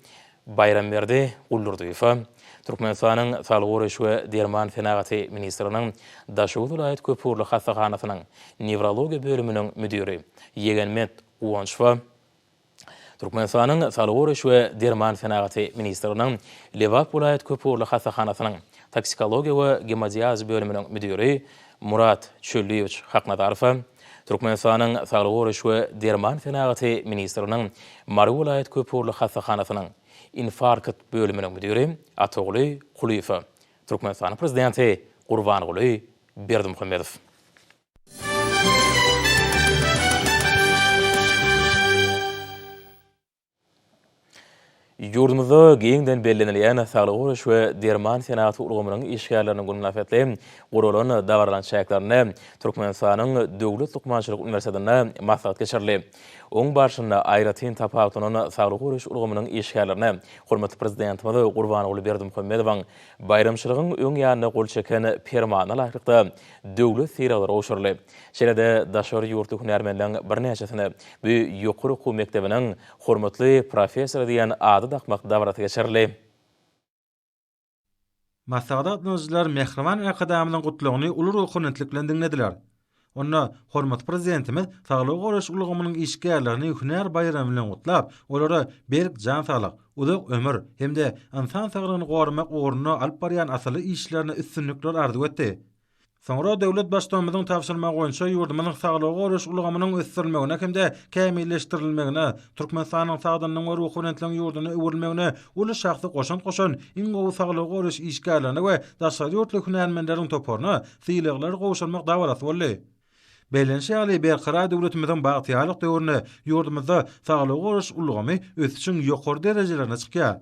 [SPEAKER 1] Baýramberdi Guldurdyýewe, Türkmenistanyň Saglygy goraýyş we derman senagaty ministrliginiň Daşoguz welaýat köpugurly hassahanasynyň newrologiýa bölüminiň müdiri Ýegenmet Guwançowa, Türkmenistanyň Saglygy goraýyş we derman senagaty ministrliginiň Lebap welaýat köpugurly hassahanasynyň toksikologiýa we gemodializ bölüminiň müdiri Murat Çölliýewiç Haknazarowa, Türkmenistanyň Saglygy goraýyş we derman senagaty ministrliginiň Mary welaýat köpugurly hassahanasynyň infarkt bölüminiň müdiri Ataguly Kulyýewe, Türkmenistanyň Prezidenti Gurbanguly Berdimuhamedow. Ýurdumyzda giňden bellenilýän saglygy goraýyş we derman senagaty ulgamynyň işgärleriniň güni mynasybetli guralan dabaralaryň çäklerinde Türkmenistanyň Döwlet lukmançylyk uniwersitetinde maslahat geçirildi. Oň barşynda aýratyn tapawutlanan saglygy goraýyş ulgamynyň işgärlerine hormatly Prezidentimiz Gurbanguly Berdimuhamedowyň baýramçylygyň öň ýanynda gol çeken Permanyna laýyklykda döwlet sylaglary gowşuryldy. Şeýle-de daşary ýurtly hünärmenleň birnäçesine bu ýokary okuw mekdebiniň hormatly professory diýen ady dakmak dabarasy geçirildi.
[SPEAKER 3] Maslahata gatnaşyjylar mähriban Arkadagymyzyň Gutlagyny uly ruhubelentlik bilen diňlediler. Onda hormatly Prezidentimiz saglygy goraýyş ulgamynyň işgärlerini hünär baýramy bilen gutlap, olara berk jan saglyk, uzak ömür hem-de ynsan saglygyny goramak ugrunda alyp barýan asylly işlerinde üstünlikler arzuw etdi. Soňra döwlet Baştutanymyzyň tabşyrmagy boýunça ýurdumyzyň saglygy goraýyş ulgamynyň ösdürilmegine hem-de kämilleşdirilmegine, Türkmenistanyň sagdynlygyň we ruhubelentligiň ýurduna öwrülmegine uly şahsy goşant goşan iň gowy saglygy goraýyş işgärlerine we daşary ýurtly hünärmenleriň toparyna sylaglary gowşurmak dabarasy boldy. Bellenişi ýaly, Berkarar döwletimiziň bagtyýarlyk döwründe ýurdumyzda saglygy goraýyş ulgamy ösüşiň ýokary derejelerine çykýar.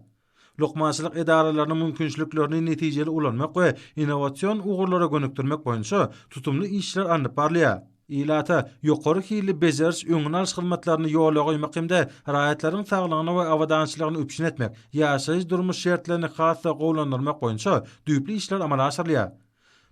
[SPEAKER 3] Lukmançylyk edaralarynyň mümkinçiliklerini netijeli ulanmak we innowasion ugurlara gönükdirmek boýunça tutumly işler alnyp barylýar. Ilata ýokary hilli bejeriş-öňüni alyş hyzmatlaryny ýola goýmak hem-de raýatlaryň saglygyny we abadançylygyny üpjün etmek, ýaşaýyş-durmuş şertlerini has-da gowulandyrmak boýunça düýpli işler amala aşyrylýar.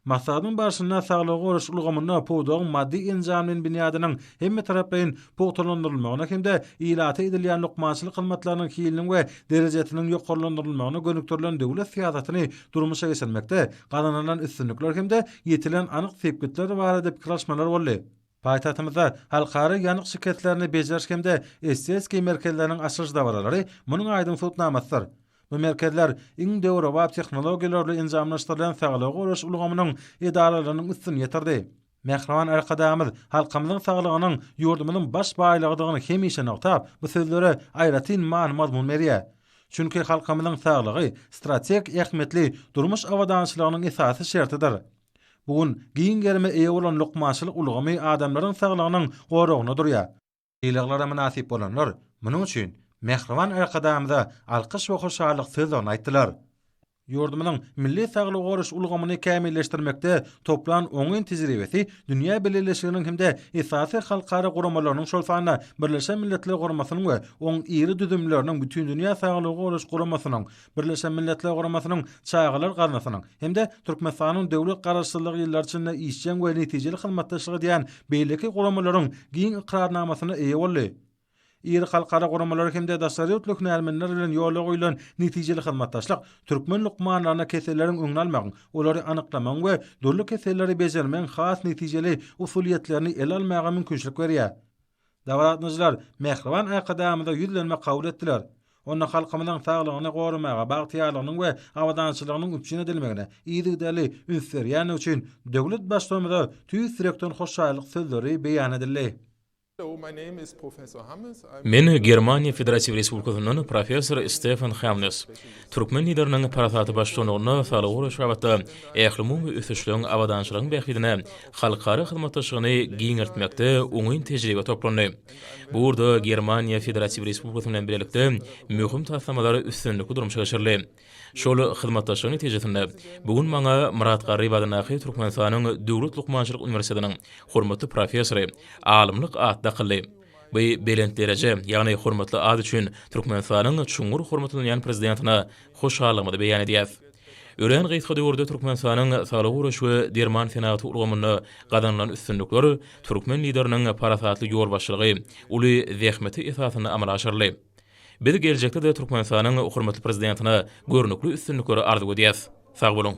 [SPEAKER 3] Maslahatyň barşynda saglygy goraýyş ulgamynda pudagyň maddy-enjamlaýyn binýadynyň hemmetaraplaýyn pugtalandyrylmagyna hem-de ilata edilýän lukmançylyk hyzmatlarynyň hiliniň we derejesiniň ýokarlandyrylmagyna gönükdirilen döwlet syýasatyny durmuşa geçirmekde gazanylan üstünlikler hem-de ýetilen anyk sepgitler barada pikir alyşmalar boldy. Paýtagtymyzda Halkara ýanyk şikeslerini bejeriş hem-de estetiki merkezleriniň açylyş dabaralary munuň aýdyň subutnamasydyr. Bu merkezler iň döwrebap tehnologiýalar bilen enjamlaşdyrylan saglygy goraýyş ulgamynyň edaralarynyň üstüni ýetirdi. Mähriban Arkadagymyz halkymyzyň saglygynyň ýurdumyzyň baş baýlygydygyny hemişe nygtap, bu sözlere aýratyn many-mazmun berýär. Çünki halkymyzyň saglygy strategik ähmiýetli durmuş abadançylygynyň esasy şertidir. Bu gün giň gerime eýe bolan lukmançylyk ulgamy adamlaryň saglygynyň goragynda durýar. Sylaglara mynasyp bolanlar munuň üçin mähriban Arkadagymyza alkyş we hoşallyk sözlerini aýtdylar. Ýurdumyzyň milli saglygy goraýyş ulgamyny kämilleşdirmekde toplan oňyn tejribesi dünýä bileleşiginiň hem-de esasy halkara guramalarynyň, şol sanda Birleşen Milletler Guramasynyň we oň iri düzümleriniň, Bütindünýä Saglygy Goraýyş Guramasynyň, Birleşen Milletler Guramasynyň Çagalar gaznasynyň hem-de Türkmenistanyň döwlet Garaşsyzlygy ýyllary içinde işjeň we netijeli hyzmatdaşlyk edýän beýleki guramalaryň giň ykrarnamasyna eýe boldy. Iri halkara guramalary hem-de daşary ýurtly hünärmenler bilen ýola goýlan netijeli hyzmatdaşlyk türkmen lukmanlaryna keselleriň öňüni almagyň, olary anyklamagyň we dürli keselleri bejermegiň has netijeli usulyýetlerini ele almaga mümkinçilik berýär. Dabara gatnaşyjylar mähriban Arkadagymyza ýüzlenme kabul etdiler. Onda halkymyzyň saglygyny goramaga, bagtyýarlygynyň we abadançylygynyň üpjün edilmegine yzygiderli üns berýändigi üçin döwlet Baştutanymyza tüýs ýürekden hoşallyk sözleri beýan edildi.
[SPEAKER 1] Men Germaniýa Federatiw Respublikasyndan professor Stefan Hamnes. Türkmen Lideriniň parasatly baştutanlygynda saglygy goraýyş babatda ählumumy ösüşligiň, abadançylygyň bähbidine halkara hyzmatdaşlygyny giňeltmekde oňyn tejribe toplandy. Bu ugurda Germaniýa Federatiw Respublikasy bilen bilelikde möhüm taslamalar üstünlikli durmuşa geçirildi. Şol hyzmatdaşlygyň netijesinde, bu gün maňa Myrat Garryýew adyndaky Türkmenistanyň Döwlet lukmançylyk uniwersitetiniň hormatly professory, alymlyk ady dakyldy. Bu belent dereje, ýagny hormatly at üçin Türkmenistanyň çuňňur hormatlanylýan Prezidentine hoşallygymyzy beýan edýäris. Örän gysga döwürde Türkmenistanyň saglygy goraýyş we derman senagaty ulgamynda gazanylan üstünlikler türkmen Lideriniň parasatly ýolbaşçylygy, uly zähmeti esasynda amala aşyryldy. Biz geljekde-de Türkmenistanyň hormatly Prezidentine görnükli üstünlikleri arzuw edýäris. Sag boluň!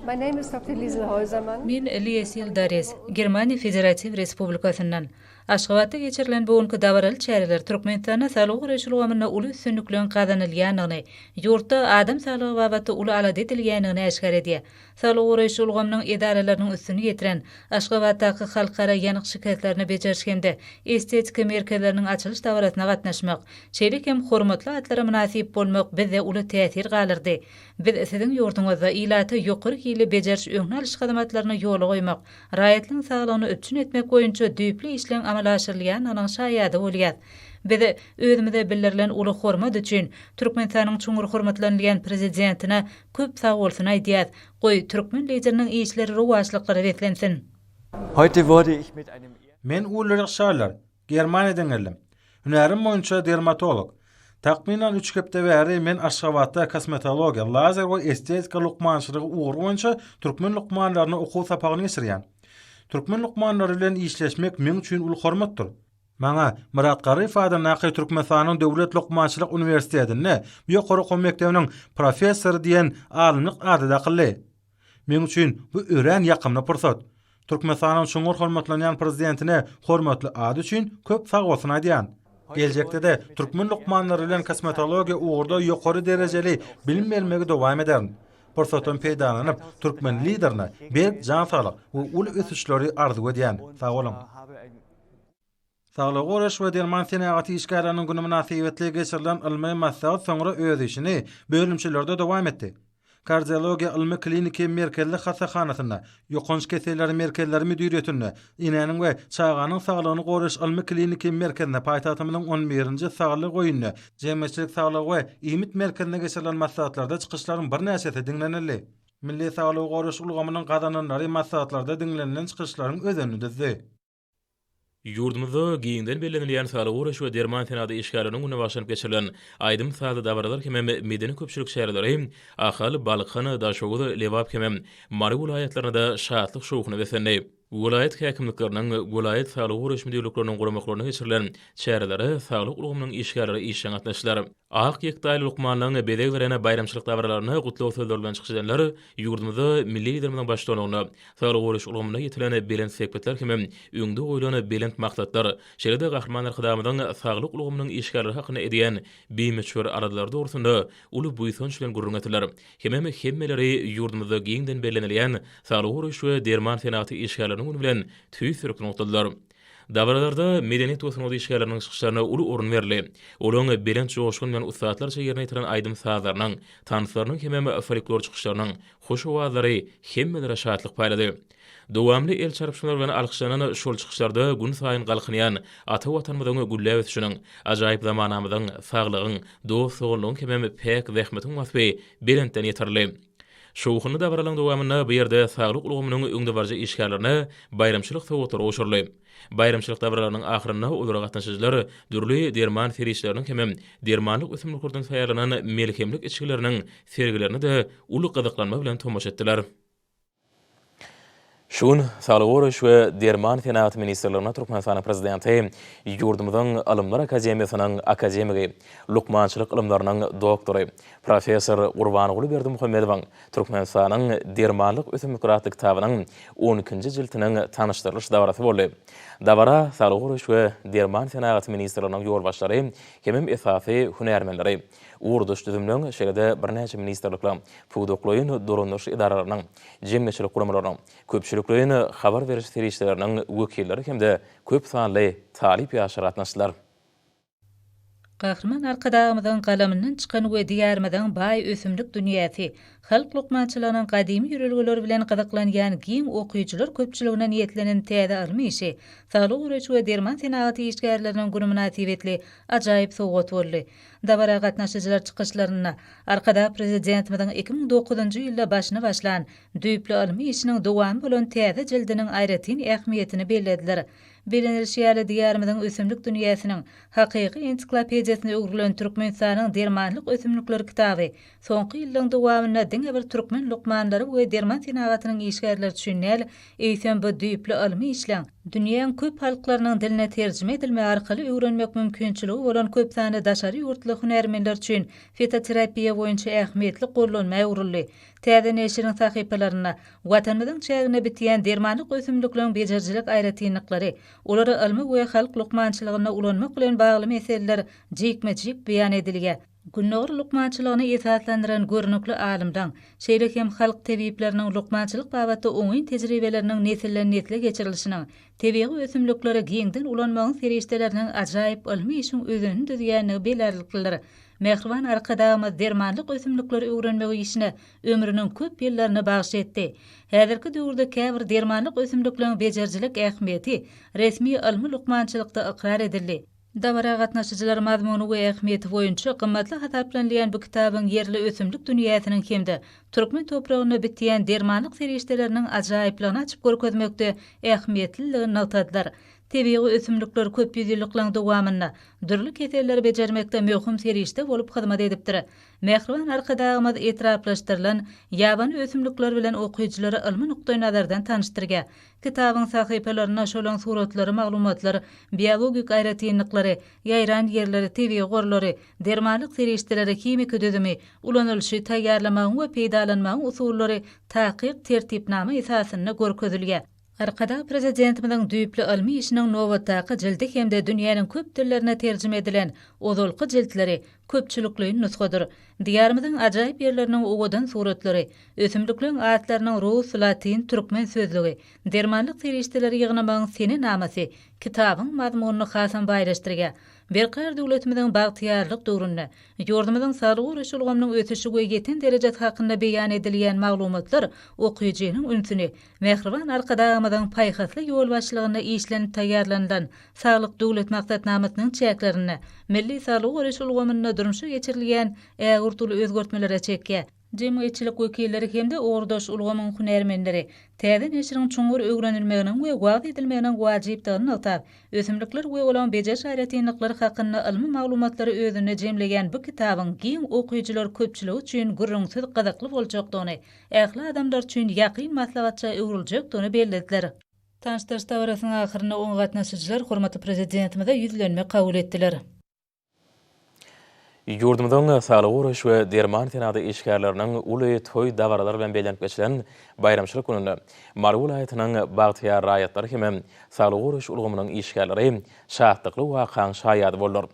[SPEAKER 19] My name is Doctor Liesel Häusermann. Men Liesel Dares, Germaniýa Federatiw Respublikasyndan. Aşgabatda geçirilen bu günki dabaraly çäreler Türkmenistanda saglygy goraýyş ulgamynda uly üstünlikleriň gazanylýandygyny, ýurtda adam saglygy babatda uly alada edilýändigini äşgär edýär. Saglygy goraýyş ulgamynyň edaralarynyň üstüni ýetiren Aşgabatdaky Halkara ýanyk şikeslerini bejeriş hem-de estetika merkezleriniň açylyş dabarasyna gatnaşmak, şeýle hem hormatly atlara mynasyp bolmak bizde uly täsir galdyrdy. Biz siziň ýurduňyzda ilata ýokary hilli bejeriş-öňüni alyş hyzmatlaryny ýola goýmak, raýatlaryň saglygyny üpjün etmek boýunça düýpli işleň amala aşyrylýandygynyň şaýady bolýas. Biz özümize bildirilen uly hormat üçin Türkmenistanyň çuňňur hormatlanylýan Prezidentine köp sagbolsun aýdýas. Goý, türkmen Lideriniň işleri rowaçlyklara beslensin!
[SPEAKER 20] Heute wurde ich mit einem.
[SPEAKER 3] Men Ulrich Schaller, Germaniýadan geldim. Hünärim boýunça dermatolog. Takmynan üç hepde bäri men Aşgabatda kosmetologiýa, lazer we estetika lukmançylygy ugry boýunça türkmen lukmanlaryna okuw sapagyny geçirýän. Türkmen lukmanlary bilen işleşmek meň üçin uly hormatdyr. Maňa Myrat Garryýew adyndaky Türkmenistanyň Döwlet lukmançylyk uniwersitetinde bu ýokary okuw mekdebiniň professory diýen alymlyk ady dakyldy. Meň üçin bu örän ýakymly pursat. Türkmenistanyň çuňňur hormatlanýan Prezidentine hormatly ady üçin köp sagbolsun aýdýan. Geljekde-de türkmen lukmanlary bilen kosmetologiýa ugurda ýokary derejeli bilim bermegi dowam ederin.
[SPEAKER 21] Pursatdan peýdalanyp, türkmen Liderine berk jan saglyk we uly ösüşleri arzuw edýän. Sag boluň! Saglygy goraýyş we derman senagaty işgärleriniň güni mynasybetli geçirilen ylmy maslahat soňra öz işini bölümçelerde dowam etdi. Kardiologiýa ylmy-kliniki merkezli hassahanasynda, Ýokanç keselleri merkezleri müdiriýetinde, Enäniň we çaganyň saglygyny goraýyş ylmy-kliniki merkezinde, paýtagtymyzyň on birinji Saglyk öýünde, Jemgyýetçilik saglygy we iýmit merkezinde geçirilen maslahatlarda çykyşlaryň birnäçesi diňlenildi. Milli saglygy goraýyş ulgamynyň gazananlary maslahatlarda diňlenilen çykyşlaryň özenini düzdi.
[SPEAKER 1] Ýurdumyzda giňden bellenilýän Saglygy goraýyş we derman senagaty işgärleriniň gününe bagyşlanyp geçirilen aýdym-sazly dabaralar hemem medeni-köpçülik çäreleri Ahal, Balkan, Daşoguz, Lebap hemem Mary welaýatlarynda-da şatlyk-şowhuna beslendi. Welaýat häkimlikleriniň, welaýat saglygy goraýyş müdirlikleriniň guramaklarynda geçirilen çärelere saglyk ulgamynyň işgärleri işjeň gatnaşdylar. Ak ýektaýly lukmanlaryň bezeg beren baýramçylyk dabaralarynda gutlag sözleri bilen çykyş edenler ýurdumyzda milli Liderimiziň baştutanlygynda saglygy goraýyş ulgamynda ýetilen belent sepgitler hemem öňde goýlan belent maksatlar, şeýle-de Gahryman Arkadagymyzyň saglyk ulgamynyň işgärleri hakynda edýän bimöçber aladalary dogrusynda uly buýsanç bilen gürrüň etdiler hemem hemmeleri ýurdumyzda giňden bellenilýän Saglygy goraýyş we derman senagaty işgärleriniň güni bilen tüýs ýürekden gutladylar. Dabaralarda medeniýet we sungat işgärleriniň çykyşlaryna uly orun berildi. Olaryň belent joşgun bilen ussatlarça ýerine ýetiren aýdym-sazlarynyň, tanslarynyň hemem folklor çykyşlarynyň hoş owazlary hemmelere şatlyk paýlady. Dowamly el çarpyşmalar bilen alkyşlanan şol çykyşlarda günsaýyn galkynýan ata Watanymyzyň gülläp ösüşiniň, ajaýyp zamanamyzyň, saglygyň, dost-doganlygyň hemem päk zähmetiň waspy belentden ýetirildi. Şowhunly dabaralaryň dowamynda bu ýerde saglyk ulgamynyň öňdebaryjy işgärlerine baýramçylyk sowgatlary gowşuryldy. Baýramçylyk dabaralarynyň ahyrynda olara gatnaşyjylar dürli derman serişdeleriniň hemem dermanlyk ösümliklerden taýýarlanan melhemlik içgileriniň sergilerine-de uly gyzyklanma bilen tomaşa etdiler. Şu gün Saglygy goraýyş we derman senagaty ministrliginde Türkmenistanyň Prezidenti, ýurdumyzyň Ylymlar akademiýasynyň akademigi, lukmançylyk ylymlarynyň doktory, professor Gurbanguly Berdimuhamedowyň Türkmenistanyň dermanlyk ösümlikleri atly kitabynyň on ikinji jiltiniň tanyşdyrylyş dabarasy boldy. Dabara Saglygy goraýyş we derman senagaty ministrliginiň ýolbaşçylary hemem esasy hünärmenleri, ugurdaş düzümleň, şeýle-de birnäçe ministrlikleň, pudaklaýyn dolandyryş edaralarynyň, jemgyýetçilik guramalarynyň, köpçülikleýin habar beriş serişdeleriniň wekilleri hem-de köp sanly talyp ýaşlar gatnaşdylar.
[SPEAKER 19] Gahryman Arkadagymyzyň galamyndan çykan we Diýarymyzyň baý ösümlik dünýäsi, halk lukmançylygynyň gadymy ýörelgeleri bilen gyzyklanýan giň okyjylar köpçüligine niýetlenen täze ylmy işi Saglygy goraýyş we derman senagaty işgärleriniň güni mynasybetli ajaýyp sowgat boldy. Dabara gatnaşyjylar çykyşlarynda Arkadag Prezidentimiziň 2009-njy ýylda başyny başlan düýpli ylmy işiniň dowamy bolan täze jildiniň aýratyn ähmiýetini bellediler. Bellenilişi ýaly, Diýarymyzyň ösümlik dünýäsiniň hakyky ensiklopediýasyna öwrülen Türkmenistanyň dermanlyk ösümlikleri kitaby soňky ýyllaryň dowamynda diňe bir türkmen lukmanlary we derman senagatynyň işgärleri üçin däl, eýsem bu düýpli ylmy işleň dünýäň köp halklarynyň diline terjime edilmegi arkaly öwrenmek mümkinçiligi bolan köp sanly daşary ýurtly hünärmenler üçin fitoterapiýa boýunça ähmiýetli gollanma öwrüldi. Täze neşiriň sahypalarynda Watanymyzyň çäginde bitýän dermanlyk ösümlikleriň bejerijilik aýratynlyklary, olary ylmy we halk lukmançylygynda ulanmak bilen bagly meseleler jikme-jik beýan edilýär. Gündogar lukmançylygyny esaslandyran görnükli alymlaň, şeýle hem halk tebipleriniň lukmançylyk babatda oňyn tejribeleriniň nesilden-nesle geçirilişiniň, tebigy ösümlikleri giňden ulanmagyň serişdeleriniň ajaýyp ylmy işiň özenini düzýändigi bellärliklidir. Mähriban Arkadagymyz dermanlyk ösümlikleri öwrenmek işine ömrüniň köp ýyllaryny bagyş etdi. Häzirki döwürde käbir dermanlyk ösümlikleriň bejerijilik ähmiýeti resmi ylmy lukmançylykda ykrar edildi. Dabara gatnaşyjylar mazmuny we ähmiýeti boýunça gymmatly hasaplanylýan bu kitabyň ýerli ösümlik dünýäsiniň hem-de türkmen topragynda bitýän dermanlyk serişdeleriniň ajaýyplygyny açyp görkezmekde ähmiýetliligini nygtadylar. Tebigy ösümlikler köp ýüzýyllyklaryň dowamynda dürli keselleri bejermekde möhüm serişde bolup hyzmat edipdir. Mähriban Arkadagymyz etraplaşdyrylan ýabany ösümlikler bilen okyjylary ylmy nukdaýnazardan tanyşdyrýar. Kitabyň sahypalarynda şolaň suratlary, maglumatlar, biologik aýratynlyklary, ýaýran ýerleri, tebigy gorlary, dermanlyk serişdeleri, himiki düzümi, ulanylyşy, taýýarlamagyň we peýdalanmagyň usullary takyk tertipnama esasynda görkezilýär. Arkadag Prezidentimiziň düýpli ylmy işiniň nobatdaky jildi hem-de dünýäniň köp dillerine terjime edilen ozalky jiltleri köpçülikleýin nusgadyr. Diýarymyzyň ajaýyp ýerleriniň owadan suratlary, ösümlikleň atlarynyň rus, latyn, türkmen sözlügi, dermanlyk serişdeleri ýygnamagyň senenamasy kitabyň mazmunyny hasam baýlaşdyrýar. Berkarar döwletimiziň bagtyýarlyk döwründe ýurdumyzyň saglygy goraýyş ulgamynyň ösüşi we ýeten derejesi hakynda beýan edilýän maglumatlar okyjynyň ünsüni mähriban Arkadagymyzyň paýhasly ýolbaşçylygynda işlenip taýýarlanylan Saglyk Döwlet maksatnamasynyň çäklerinde milli saglygy goraýyş ulgamynda durmuşa geçirilýän ägirt uly özgertmelere çekýär. Jemgyýetçilik wekilleri hem-de ugurdaş ulgamyň hünärmenleri täze neşiriň çuňňur öwrenilmeginiň we wagyz edilmeginiň wajypdygyny nygtap, ösümlikler we olaryň bejeriş aýratynlyklary hakynda ylmy maglumatlary özünde jemleýän bu kitabyň giň okyjylar köpçüligi üçin gürrüňsiz gyzykly boljakdygyny, ähli adamlar üçin ýakyn maslahatça öwrüljekdigini bellediler. Tanyşdyryş dabarasynyň ahyrynda oňa gatnaşyjylar hormatly Prezidentimize ýüzlenme kabul etdiler.
[SPEAKER 1] Ýurdumyzyň saglygy goraýyş we derman senagaty işgärleriniň uly toý dabaralary bilen bellenip geçilen baýramçylyk gününde Mary welaýatynyň bagtyýar raýatlary hem saglygy goraýyş ulgamynyň işgärleri şatlykly wakaň şaýady boldular.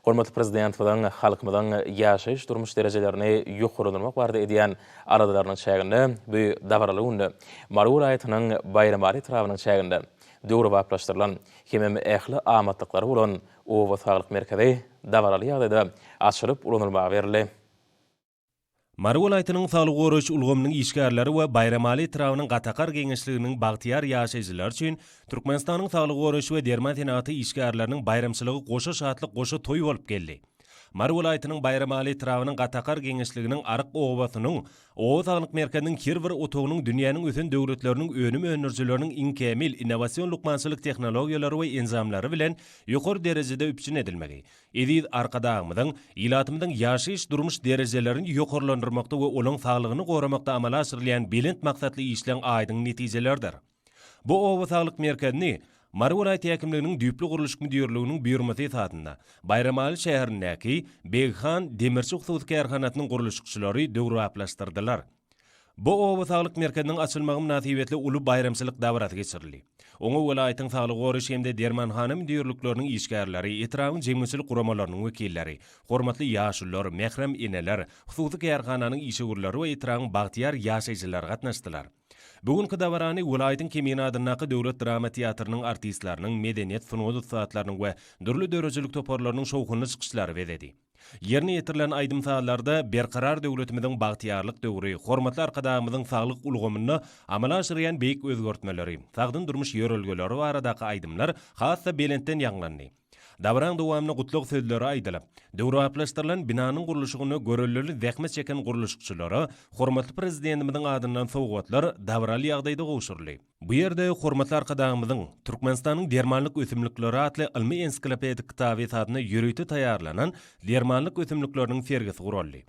[SPEAKER 1] Hormatly Prezidentimiziň halkymyzyň ýaşaýyş-durmuş derejelerini ýokarlandyrmak barada edýän aladalarynyň çäginde bu dabaraly günde Mary welaýatynyň Baýramaly etrabynyň çäginde döwrebaplaşdyrylan hemem ähli amatlyklary bolan Oba saglyk merkezi dabaraly ýagdaýda açylyp ulanylmaga berildi.
[SPEAKER 5] Mary welaýatynyň saglygy goraýyş ulgamynyň işgärleri we Baýramaly etrabynyň Gatakar geňeşliginiň bagtyýar ýaşaýjylary üçin Türkmenistanyň saglygy goraýyş we derman senagaty işgärleriniň baýramçylygy goşa şatlyk goşa toý bolup geldi. Mary welaýatynyň Baýramaly etrabynyň Gatakar geňeşliginiň Aryk obasynyň Oba saglyk merkeziniň her bir otagynyň dünýäniň ösen döwletleriniň önüm öndürijileriniň iň kämil innowasion lukmançylyk tehnologiýalary we enjamlary bilen ýokary derejede üpjün edilmegi, eziz Arkadagymyzyň ilatymyzyň ýaşaýyş-durmuş derejelerini ýokarlandyrmakda we olaň saglygyny goramakda amala aşyrylýan belent maksatly işleň aýdyň netijeleridir. Bu oba saglyk merkezini Mary welaýat häkimliginiň düýpli gurluşyk müdirliginiň buýurmasy esasynda Baýramaly şäherindäki Beghan demirçi hususy kärhanasynyň gurluşykçylary döwrebaplaşdyrdylar. Bu oba saglyk merkeziniň açylmagy mynasybetli uly baýramçylyk dabarasy geçirildi. Oňa welaýatyň saglygy goraýyş hem-de dermanhana müdirlikleriniň işgärleri, etrabyň jemgyýetçilik guramalarynyň wekilleri, hormatly ýaşulular, mährem eneler, hususy kärhananyň işewürleri we etrabyň bagtyýar ýaşaýjylary gatnaşdylar. Bu günki dabarany welaýatyň Kemine adyndaky döwlet drama teatrynyň artistleriniň, medeniýet, sungat ussatlarynyň we dürli döredijilik toparlarynyň şowhunly çykyşlary bezedi. Ýerine ýetirilen aýdym-sazlarda Berkarar döwletimiziň bagtyýarlyk döwri, hormatly Arkadagymyzyň saglyk ulgamynda amala aşyrýan beýik özgertmeleri, sagdyn durmuş ýörelgeleri baradaky aýdymlar has-da belentden ýaňlandy. Dabaraň dowamynda gutlag sözleri aýdylyp, döwrebaplaşdyrylan binanyň gurluşygynda görellili zähmet çeken gurluşykçylara hormatly Prezidentimiziň adyndan sowgatlar dabaraly ýagdaýda gowşuryldy. Bu ýerde hormatly Arkadagymyzyň Türkmenistanyň dermanlyk ösümlikleri atly ylmy-ensiklopedik kitaby esasynda ýörite taýýarlanan dermanlyk ösümlikleriniň sergisi guraldy.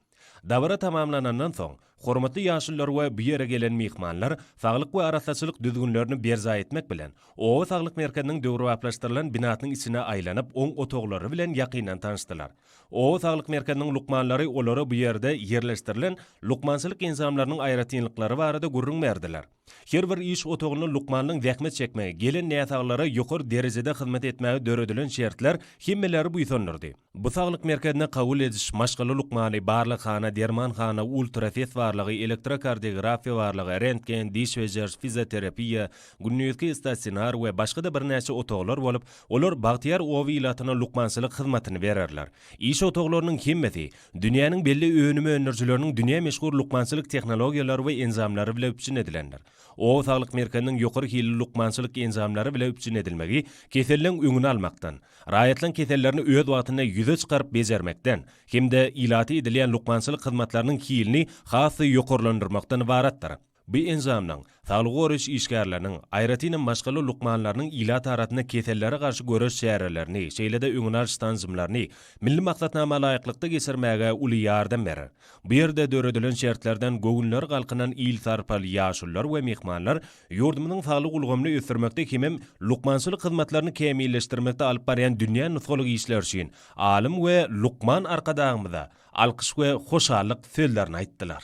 [SPEAKER 5] Dabara tamamlanandan soň, hormatly ýaşulular we bu ýere gelen myhmanlar saglyk we arassaçylyk düzgünlerini berjaý etmek bilen, oba saglyk merkeziniň döwrebaplaşdyrylan binasynyň içine aýlanyp, oň otaglary bilen ýakyndan tanyşdylar. Oba saglyk merkeziniň lukmanlary olara bu ýerde ýerleşdirilen lukmançylyk enjamlarynyň aýratynlyklary barada gürrüň berdiler. Her bir iş otagynda lukmanyň zähmet çekmegi, gelen näsaglara ýokary derejede hyzmat etmäge döredilen şertler hemmeleri buýsandyrdy. Bu saglyk merkezine kabul ediş, maşgala lukmany, barlaghana, dermanhana, ultrases barlagy, elektrokardiografiýa barlagy, rentgen, diş bejeriş, fizioterapiýa, gündizki stasionar we başga-da birnäçe otaglar bolup, olar bagtyýar oba ilatyna lukmançylyk hyzmatyny bererler. Iş otaglarynyň hemmesi dünýäniň belli önüm öndürijileriniň dünýä meşhur lukmançylyk tehnologiýalary we enjamlary bile üpjün edilendir. Oba saglyk merkeziniň ýokary hilli lukmançylyk enjamlary bile üpjün edilmegi keselleň öňüni almakdan, raýatlaryň kesellerini öz wagtynda ýüze çykaryp bejermekden hem-de ilata edilýän lukmançylyk hyzmatlarynyň hilini has-da ýokarlandyrmakdan ybaratdyr. Bu enjamlaryň saglygy goraýyş işgärleriniň, aýratynam maşgala lukmanlarynyň ilat arasynda kesellere garşy göreş çärelerini, şeýle-de öňüni alyş sanjymlaryny milli maksatnama laýyklykda geçirmäge uly ýardam berer. Bu ýerde döredilen şertlerden göwünleri galkynan il sarpaly ýaşulular we myhmanlar ýurdumyzyň saglyk ulgamyny ösdürmekde hemem lukmançylyk hyzmatlaryny kämilleşdirmekde alyp barýan dünýä nusgalyk işleri üçin alym we lukman Arkadagymyza alkyş we hoşallyk sözlerini aýtdylar.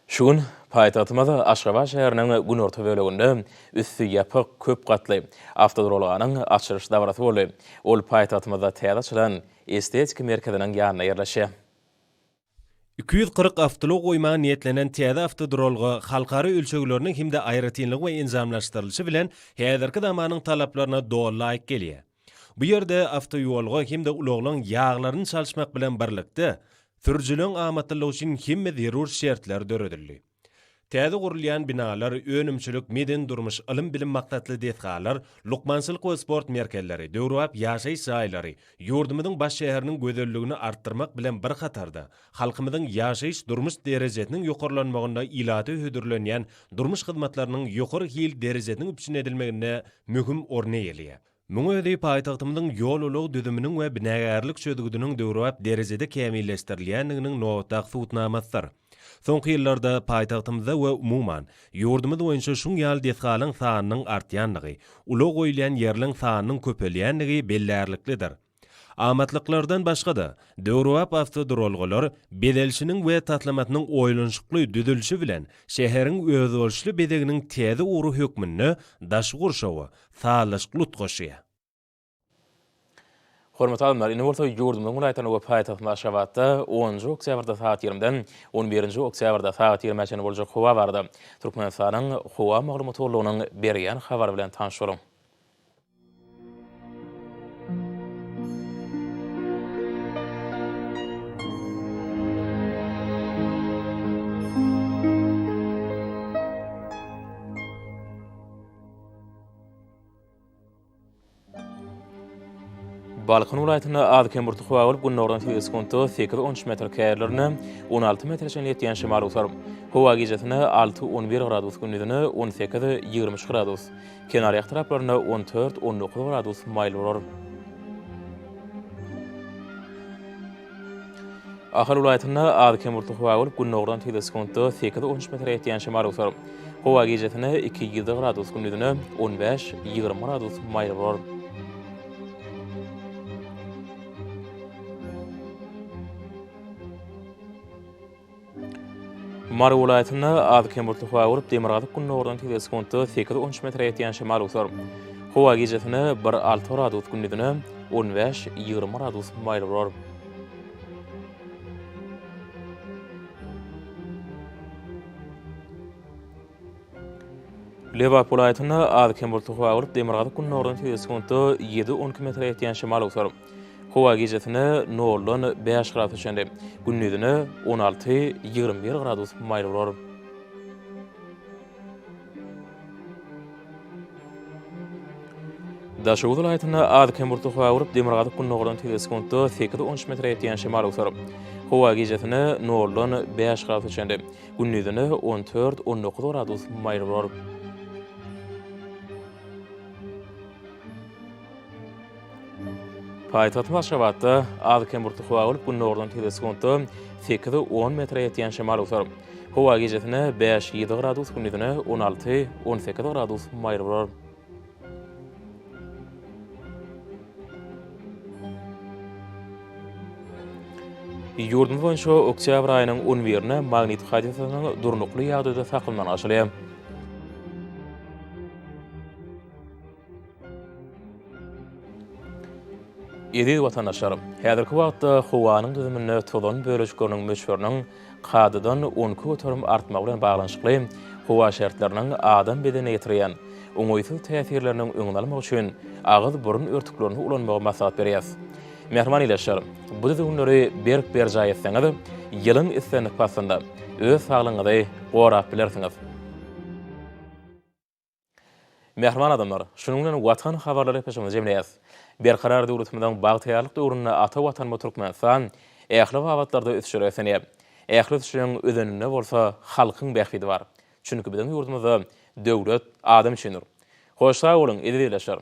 [SPEAKER 1] Şu gün paýtagtymyz Aşgabat şäheriniň günorta böleginde üsti ýapyk, köp gatly awtoduralganyň açylyş dabarasy boldy. Ol paýtagtymyzda täze açylan Estetika merkeziniň ýanynda ýerleşýär.
[SPEAKER 5] 240 awtoulag goýmaga niýetlenen täze awtoduralga halkara ölçegleriniň hem-de aýratynlygy we enjamlaşdyrylyşy bilen häzirki zamanyň talaplaryna doly laýyk gelýär. Bu ýerde awtoýolga hem-de ulaglaryň ýaglaryny çalyşmak bilen birlikde, sürüjileriň amatlylygy üçin hemme zerur şertler döredildi. Täze gurulýan binalar, önümçilik, medeni-durmuş, ylym-bilim maksatly desgalar, lukmançylyk we sport merkezleri, döwrebap ýaşaýyş jaýlary ýurdumyzyň baş şäheriniň gözelligini artdyrmak bilen bir hatarda, halkymyzyň ýaşaýyş-durmuş derejesiniň ýokarlanmagynda ilata hödürlenýän durmuş hyzmatlarynyň ýokary hil derejesiniň üpjün edilmeginde möhüm orun eýeleýär. Muň özi paýtagtymyzyň ýol-ulag düzüminiň we binagärlik çözgüdiniň döwrebap derejede kämilleşdirilýändiginiň nobatdaky subutnamasydyr. Soňky ýyllarda paýtagtymyzda we umuman, ýurdumyz boýunça şuň ýaly desgalaryň sanynyň artýandygy, ulag goýulýan ýerleň sanynyň köpelýändigi bellärliklidir. Amatlyklardan başga-da, döwrebap awtoduralgalar bezelişiniň we taslamasynyň oýlanyşykly düzülişi bilen şäheriň özboluşly bezeginiň täze ugry hökmünde daşky gurşawa sazlaşykly utgaşýar.
[SPEAKER 1] Hormatly alymlar, indi bolsa ýurdumyzyň welaýatlarynda we paýtagtymyz Aşgabatda onunjy oktýabrda sagat ýigrimiden on birinji oktýabrda sagat ýigrimä çenli boljak howa barada Türkmenistanyň Howa maglumat gullugynyň berýän habary bilen tanyş boluň. Balkan welaýatynda az-kem bulutly howa bolup, gündogardan sekiz sekuntda sekiz-on üç metr, käýerlerinde 16 metre çenli ýetýän şemal öwser. Howa gijesine alty-on bir gradus, gündizine on sekiz-ýigrimi üç gradus. Kenarýaka taraplarynda on dört, on dokuz gradus maýyl bolar. Ahal welaýatynda az-kem bulutly howa bolup, gündogardan tizligi sekuntda sekiz-on üç metre ýetýän şemal öwser. Howa gijesine iki, ýedi gradus, gündizine on bäş, 20 gradus maýyl bolar. Mary welaýatynda az-kem bulutly howa bolup, demirgazyk-gündogardan tizligi sekuntda sekiz-on üç metre ýetýän şemal öwser. Howa gijesine bir, alty gradus, gündizine on bäş, 20 gradus maýyl bolar. Lebap welaýatynda az-kem bulutly howa bolup, demirgazyk-gündogardan tizligi sekuntda ýedi-on iki metre ýetýän şemal öwser. Howa gijesine noldan bäş gradusa çenli, gündizine on alty, 21 gradus maýyl bolar. Daşoguz welaýatynda az-kem bulutly howa bolup, demirgazyk-gündogardan tizligi sekuntda sekiz-on üç metre ýetýän şemal öwser. Howa gijesine noldan bäş gradusa çenli, gündizine on dört, on dokuz gradus maýyl bolar. Paýtagtymyz Aşgabatda az-kem bulutly howa bolup, gündogardan tizligi sekuntda sekiz-on metre ýetýän şemal öwser. Howa gijesine bäş-ýedi gradus, gündizine on alty, on sekiz gradus maýyl bolar. Ýurdumyz boýunça oktýabr aýynyň on birine magnit hadysasynyň durnukly ýagdaýda saklanmagyna garaşylýar. Eziz watandaşlar! Häzirki wagtda howanyň düzüminde tozan bölejikleriniň möçberiniň kadadan 12% artmagy bilen baglanyşykly howa şertleriniň adam bedenine ýetirýän oňaýsyz täsirleriniň öňüni almak üçin agyz-burun örtüklerini ulanmagy maslahat berýäris. Mähriban ildeşler, bu düzgünleri berk berjaý etseňiz, ýylyň islendik paslynda öz saglygyňyzy gorap bilersiňiz. Mähriban adamlar, şunuň bilen Watan habarlary gepleşigimizi jemleýäris. Berkarar döwletimiziň bagtyýarlyk döwründe ata Watanymyz Türkmenistan ähli babatlarda ösüşlere beslenýär. Ähli ösüşleriň özeninde bolsa halkyň bähbidi bar. Çünki biziň ýurdumyzda döwlet adam üçindir. Hoş sag boluň, eziz ildeşler!